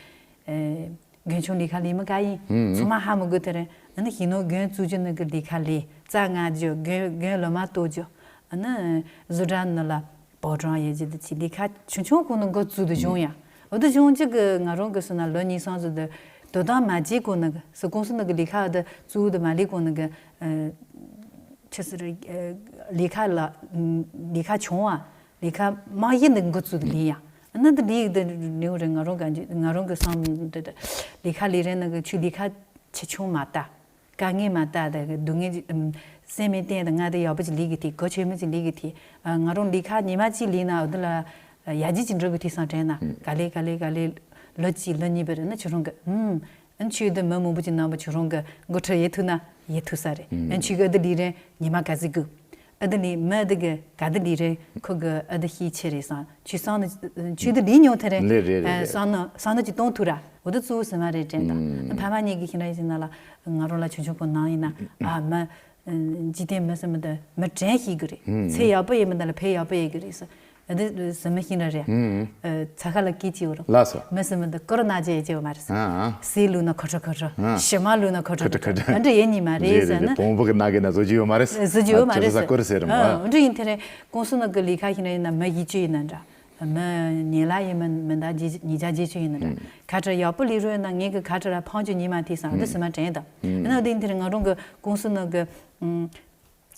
རྒན་ཆུང་ལས་ཀ་ལས་མི་དགའ་ཡིན། ཚང་མ་ཧ་མི་གོ་དེ་རེད། ཨ་ནི་ཞིང་ནོར་རྒན་བཙུགས་རྒྱུ་ནི་གི་ལས་ཀ་ལས་རྩ་ང་རྒྱུ་རྒན་རྒན་ལོ་མ་གཏོགས་རྒྱུ། ཨ་ནི་བཟོ་གྲྭ་ནི་ལ་པོ་ཀྲང་ཡེ་རྒྱུ་དེ་ཅི་ལས་ཀ་ཆུང་ཆུང་ཁོ་ནི་འགོ་བཙུགས་དུ་བྱུང་ཡ། འོ་དུ་བྱུང་གཅིག་གི་ང་རང་གི་སུ་ན་ལོ་གཉིས་སོང་ཟིག་དུ་དོ་དམ་མ་བྱེད་གོ་ནི་གི་སུ་ཀུང་སི་ནི་གི་ལས་ཀ་འོ་དུ་བཙུགས་དུ་མ་ལས་གོ་ནི་གི་ཆི་ཟེར། ལས་ཀ་ལ་ལས་ཀ་བྱུང་བ། ལས་ཀ་མ་ཡིན་ནི་འགོ་བཙུགས་ལས་ཡ། ཨ་ནི་འདི་ལས་འདི་ནེའུ་རེད། ང་རང་ག་ང་རང་གི་བསམ་འདི་ལས་ཀ་ལས་རེད་ནི་གི་ཆུ་ལས་ཀ་ཆེ་ཆུང་མ་ལྟ། དཀའ་ངལ་མ་ལྟ་དེ་གི་སྡུག་བསྔལ་སེམས་མི་བརྟན་དེ་ང་དེ་ཡག་པོ་ཅིག་ལས་གི་དེ་གོ་ཆོད་མི་ཅིག་ལས་གི་དེ་ང་རང་ལས་ཀ་ཉི་མ་གཅིག་ལས་ན་འོ་འདི་ལ་ཡ་ཇི་ཅིག་འགྲོ་གི་དེ་སང་དྲན་ན་ག་ལེ་ག་ལེ་ག་ལེ་ལོ་གཅིག་ལོ་གཉིས་པར་ནི་ཆུ་རང་གི་ཨུམ། ཨན་ཆུའི་དུ་མི་མང་པོ་ཅིག་ནང་པ་ཆུ་རོང་གི་འགོ་ཁྲིད་ཡེ་ཐུག་ན་ཡེ་ཐུག་ས་རེད། ཨན་ཆུའི་གི་ཨ་དི་ལི་རེ་ཉི་མ་ག་ཟིག་གི་ཨ་དི་ལི་མི་ཨ་དི་གི་ག་ཨ་དི་ལི་རེ་ཁོ་གི་ཨ་དི་ཤི་ཆེ་རེད་སང་ཆུ་སང་ནི་ཆུའི་དུ་ལི་ཉོ་ཐེ་རེད། ལེ་རེད་རེད་རེད། སང་ནི་སང་ནི་ཅི་གཏོང་ཐུག་ར་འོ་དུ་གཙོ་བོ་སི་མ་རེད་དྲན་དང་ཨ་ཕ་མ་གཉིས་ཀྱི་ཤི་ན་ཡེ་ཟིན་ན་ལ་ང་རོ་ལ་ཆུང་ཆུང་པོ་ནང་ཡིན་ན་ཨ་མི། འཇིག་རྟེན་མི་སེམས་མི་འདི་མི་དྲན་ཤེས་ཀྱི་རེད། ཚེ་ཡག་པོ་ཡིན་མི་འདི་ལ་ཕན་ཡག་པོ་ཡོད་ཀྱི་རེད་ཟེར། འདི་ཟེར་མི་ཤེས་ན་རེད། ཚ་ཁ་ལ་སྐད་ཅིག་ཡོད་རོགས། ལགས་སོ། མི་སེམས་མི་འདི་ཀོ་རོ་ན་ཅེས་ཡོད་མ་རེད་ཟེར། ཟས་ལུག་ན་ཁོ་ཁྲོ་ཁོ་ཁྲོ། ཞི་མ་ལུག་ན་ཁོ་ཁྲོ་ཁོ་ཁྲོ། འདི་འདྲ་ཡེ་ཉི་མ་རེད་ཟེར་ན། བོང་བུ་གི་ན་གི་ན་བཟོ་རྒྱུ་ཡོད་མ་རེད་ཟེར། བཟོ་རྒྱུ་ཡོད་མ་རེད་ཟེར། འདི་འདྲ་ཡིན་དེ་རེད། ཀུང་སི་ནང་གི་ལས་ཀ་ཤེས་ན་ཡིན་ན་མི་ཡིད་ཆེས་ཡིན་ན་འདྲ། མི་ཉེ་ལ་ཡིན་མི་མི་འདའ་ཉེ་ཉེ་ཆ་རྗེས་ཆོད་ཡིན་ན་འདྲ། ཁ་བྲལ་ཡག་པོ་ལས་རོགས་ཡིན་ན་ངེད་ཀྱི་ཁ་བྲལ་ལ་ཕང་ཆུ་ཉི་མ་ཐིག་སང་འདི་སི་མ་དྲན་དང་། ཡིན་ན་འདི་ཡིན་དེ་རིང་ང་རང་གི་ཀུང་སི་ནང་གི་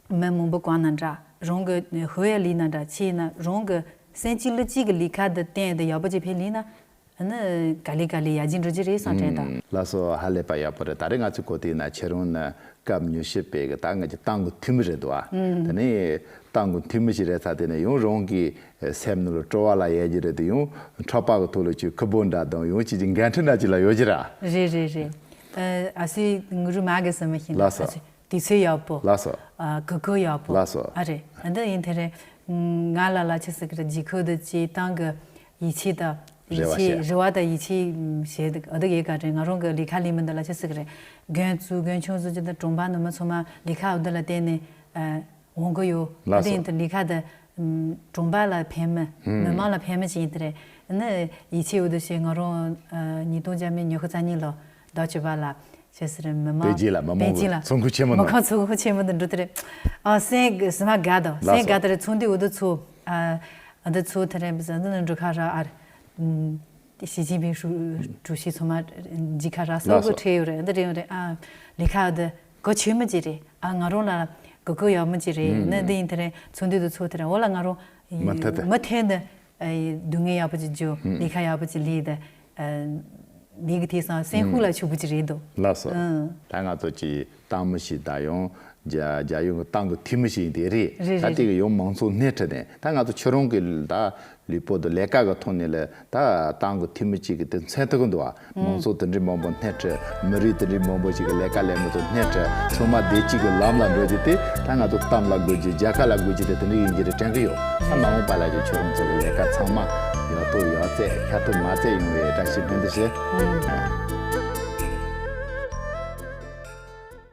མི་མང་པོ་གང་ན་འདྲ་རང་གི་ཧོ་ཡ་ལི་ན་འདྲ་ཆེ་ཡིན་ན་རང་གི་སེམས་ཅི་ལུ་ཅི་གི་ལས་ཁ་འདི་བསྟན་འདི་ཡག་པོ་ཅིག་ཕེ་ལི་ན་ནི་ག་ལེ་ག་ལེ་ཡ་ཇི་འགྲོ་ཅི་རེད་སང་དྲན་དང་། ལགས་སོ་ཧ་ལས་པ་ཡག་པོ་རེད། ད་རེས་ང་ཚོའི་གོ་དེ་ན་ཁྱེད་རང་ནི། སྐབས་ཉི་ཤུ་པའི་གི་ད་ང་ཅི་ཏང་གི་འཐུས་མི་རེད་འདུག་ཨ། དེ་ནས་ཏང་གི་འཐུས་མི་ཞིག་རེད་ཚ་དེ་ནས་ཡང་རང་གི་སེམས་ནང་ལ་སྤྲོ་བ་ལ་ཡལ་གྱི་རེད་དེ་ཡང་འཕྲོག་པ་གི་ཐོག་ལ་ཅིག་ཁུ་བོ་འདྲ་དང་ཡང་ཅིག་ཅིག་འགན་འཁྲི་འདྲ་ཅིག་ལ་ཡོད་ཀྱི་ར། རེད་རེད་རེད། ཨ་སི་ངུ་རུ་མ་གི་སི་མི་ཤིན་ལ་ལགས་སོ། ཨ་སི་དུས་ཚོད་ཡག་པོ། ལགས་སོ། ཨ་གུ་གུ་ཡག་པོ། ལགས་སོ། ཨ་རེད། ཨ་འདི་ཡིན་དེ་རེད། ང་ལ་ལ་ཆི་སི་གི་ར་ཇི་ཁུ་དུ་ཅི་ཏང་གི་ཡིད་ཆེས་དང་ཡིད་རེ་བ་ཆེས་བྱས། རེ་བ་དང་ཡིད་ཆེས་བྱས་འདུག་ཨ་འདི་ཡི་ག་རེད། ང་རང་གི་ལས་ཀ་ལས་མི་འདི་ལ་ཆི་སི་གི་རེད། རྒན་གཙོ་རྒན་ཆུང་གཙོ་ཅི་དང་གྲོང་པ་ནི་མི་ཚང་མ་ལས་ཀ་འོ་འདི་ལ་བརྟེན་ནས་འོང་གི་ཡོད། ལགས་སོ། དེ་ཡིན་དུ་ལས་ཀ་དེ་གྲོང་པ་ལ་ཕན་མི་མི་མང་ལ་ཕན་མི་ཅིག་ཡིན་དེ་རེད། ནི་ཡིད་ཆེས་འོ་དུ་བྱས་ང་རང་ཉིས་སྟོང་བརྒྱ་མེད་ཉི་ཤུ་རྩ་གཉིས་ལོ་ཟླ་བཅུ་པ་ལ་ཆི་སི་རེད་མི་མང་པེ་ཅིན་ལ་མི་མང་པེ་ཅིན་ལ་ཚོང་ཁུལ་ཆེན་མོ་མི་ནང་ཁང་ཚོང་ཁུལ་ཆེན་མོ་དུ་འགྲོ་དེ་རེད། ཨ་སེང་གི་སི་མ་དགའ་དང་ལགས་སེང་སོ། དགའ་དེ་རེད། ཚོང་འདུས་འོ་དུ་ཚོ་ཨ་འདི་ཚོ་དེ་རེད་བཟའ་འདི་ནི་འགྲོ་ཁ་ར་ཨ་རེད། ཞི་ཅིན་ཕིང་ཧྲུའུ་ཀྲུའུ་ཞི་ཚང་མ་འཇིགས་ཁ་ར་སོགས་ལགས་སོ། གོ་ཁྲེ་ཡོད་རེད། འདི་རེད་ཡོད་རེད། ཨ་ལས་ཁ་འདི་གོ་ཆོད་མི་ཅི་རེད། ཨ་ང་རང་ལ་གོ་གོ་ཡག་མི་ཅི་རེད། ནི་འདི་ཡིན་དེ་རེད། ཚོང་འདུས་དུ་ཚོ་དེ་རེད། འོ་ལ་ང་རང་མི་མཐུན་ཏེ། མི་མཐུན་ཏེ་སྡུག་བསྔལ་ཡག་པོ་ཅིག་འཇུ་ལས་ཁ་ཡག་པོ་ཅིག་ལས་དེ། མི་གི་དེ་སང་སེམས་ཤུགས་ལ་ཆུ་བུ་ཅི་རེད་དོ། ལགས་སོ། ཨང་། ད་ང་ཚོ་ཅི་ཏང་མི་ཞིག་ད་ཡང་རྒྱ་རྒྱ་ཡོངས་ཀྱི་ཏང་གི་འཐུས་མི་ཞིག་ཡིན་དེ་རེད། རེད་ད་རེད་དེ་གི་རེད། ཡང་མང་ཚོགས་སྣེ་ཁྲིད་ནས་ད་ང་ཚོ་ཁྱོད་རང་གི་ད་ལུས་པོ་དང་ལས་ཀ་གི་ཐོག་ནས་ལ་ད་ཏང་གི་འཐུས་མི་གཅིག་གི་དེ་མཚན་ཐོགས་གི་འདུག་བ། མང་ཚོགས་དེ་འདྲའི་མང་པོ་སྣེ་ཁྲིད། མི་རིགས་དེ་འདྲའི་མང་པོ་ཞིག་གི་ལས་ཀ་ལས་མི་ཚོ་སྣེ་ཁྲིད། ཚང་མ་བདེ་སྐྱིད་ཀྱི་ལམ་ལ་འགྲོ་རྒྱུ་དེ་ད་ང་ཚོ་ཏང་ལ་དགོས་རྒྱུ། རྒྱལ་ཁབ་ལ་དགོས་རྒྱུ་དེ་དེ་འདྲ་ཡིན་གྱི་རེད་དྲན་གི་ཡོད། ད་མ་འོངས་པ་ལ་ཅིག་ཁྱོད་རང་ཚོ་གི་ལས་ཀ་ཚང་མ་ཡག་ཐོག་ཡག་བརྩེགས་ཁྱབ་ཐུབ་མ་བརྩེགས་ཡོང་བའི་བཀྲ་ཤིས་སྨོན་འདུན་ཞུ།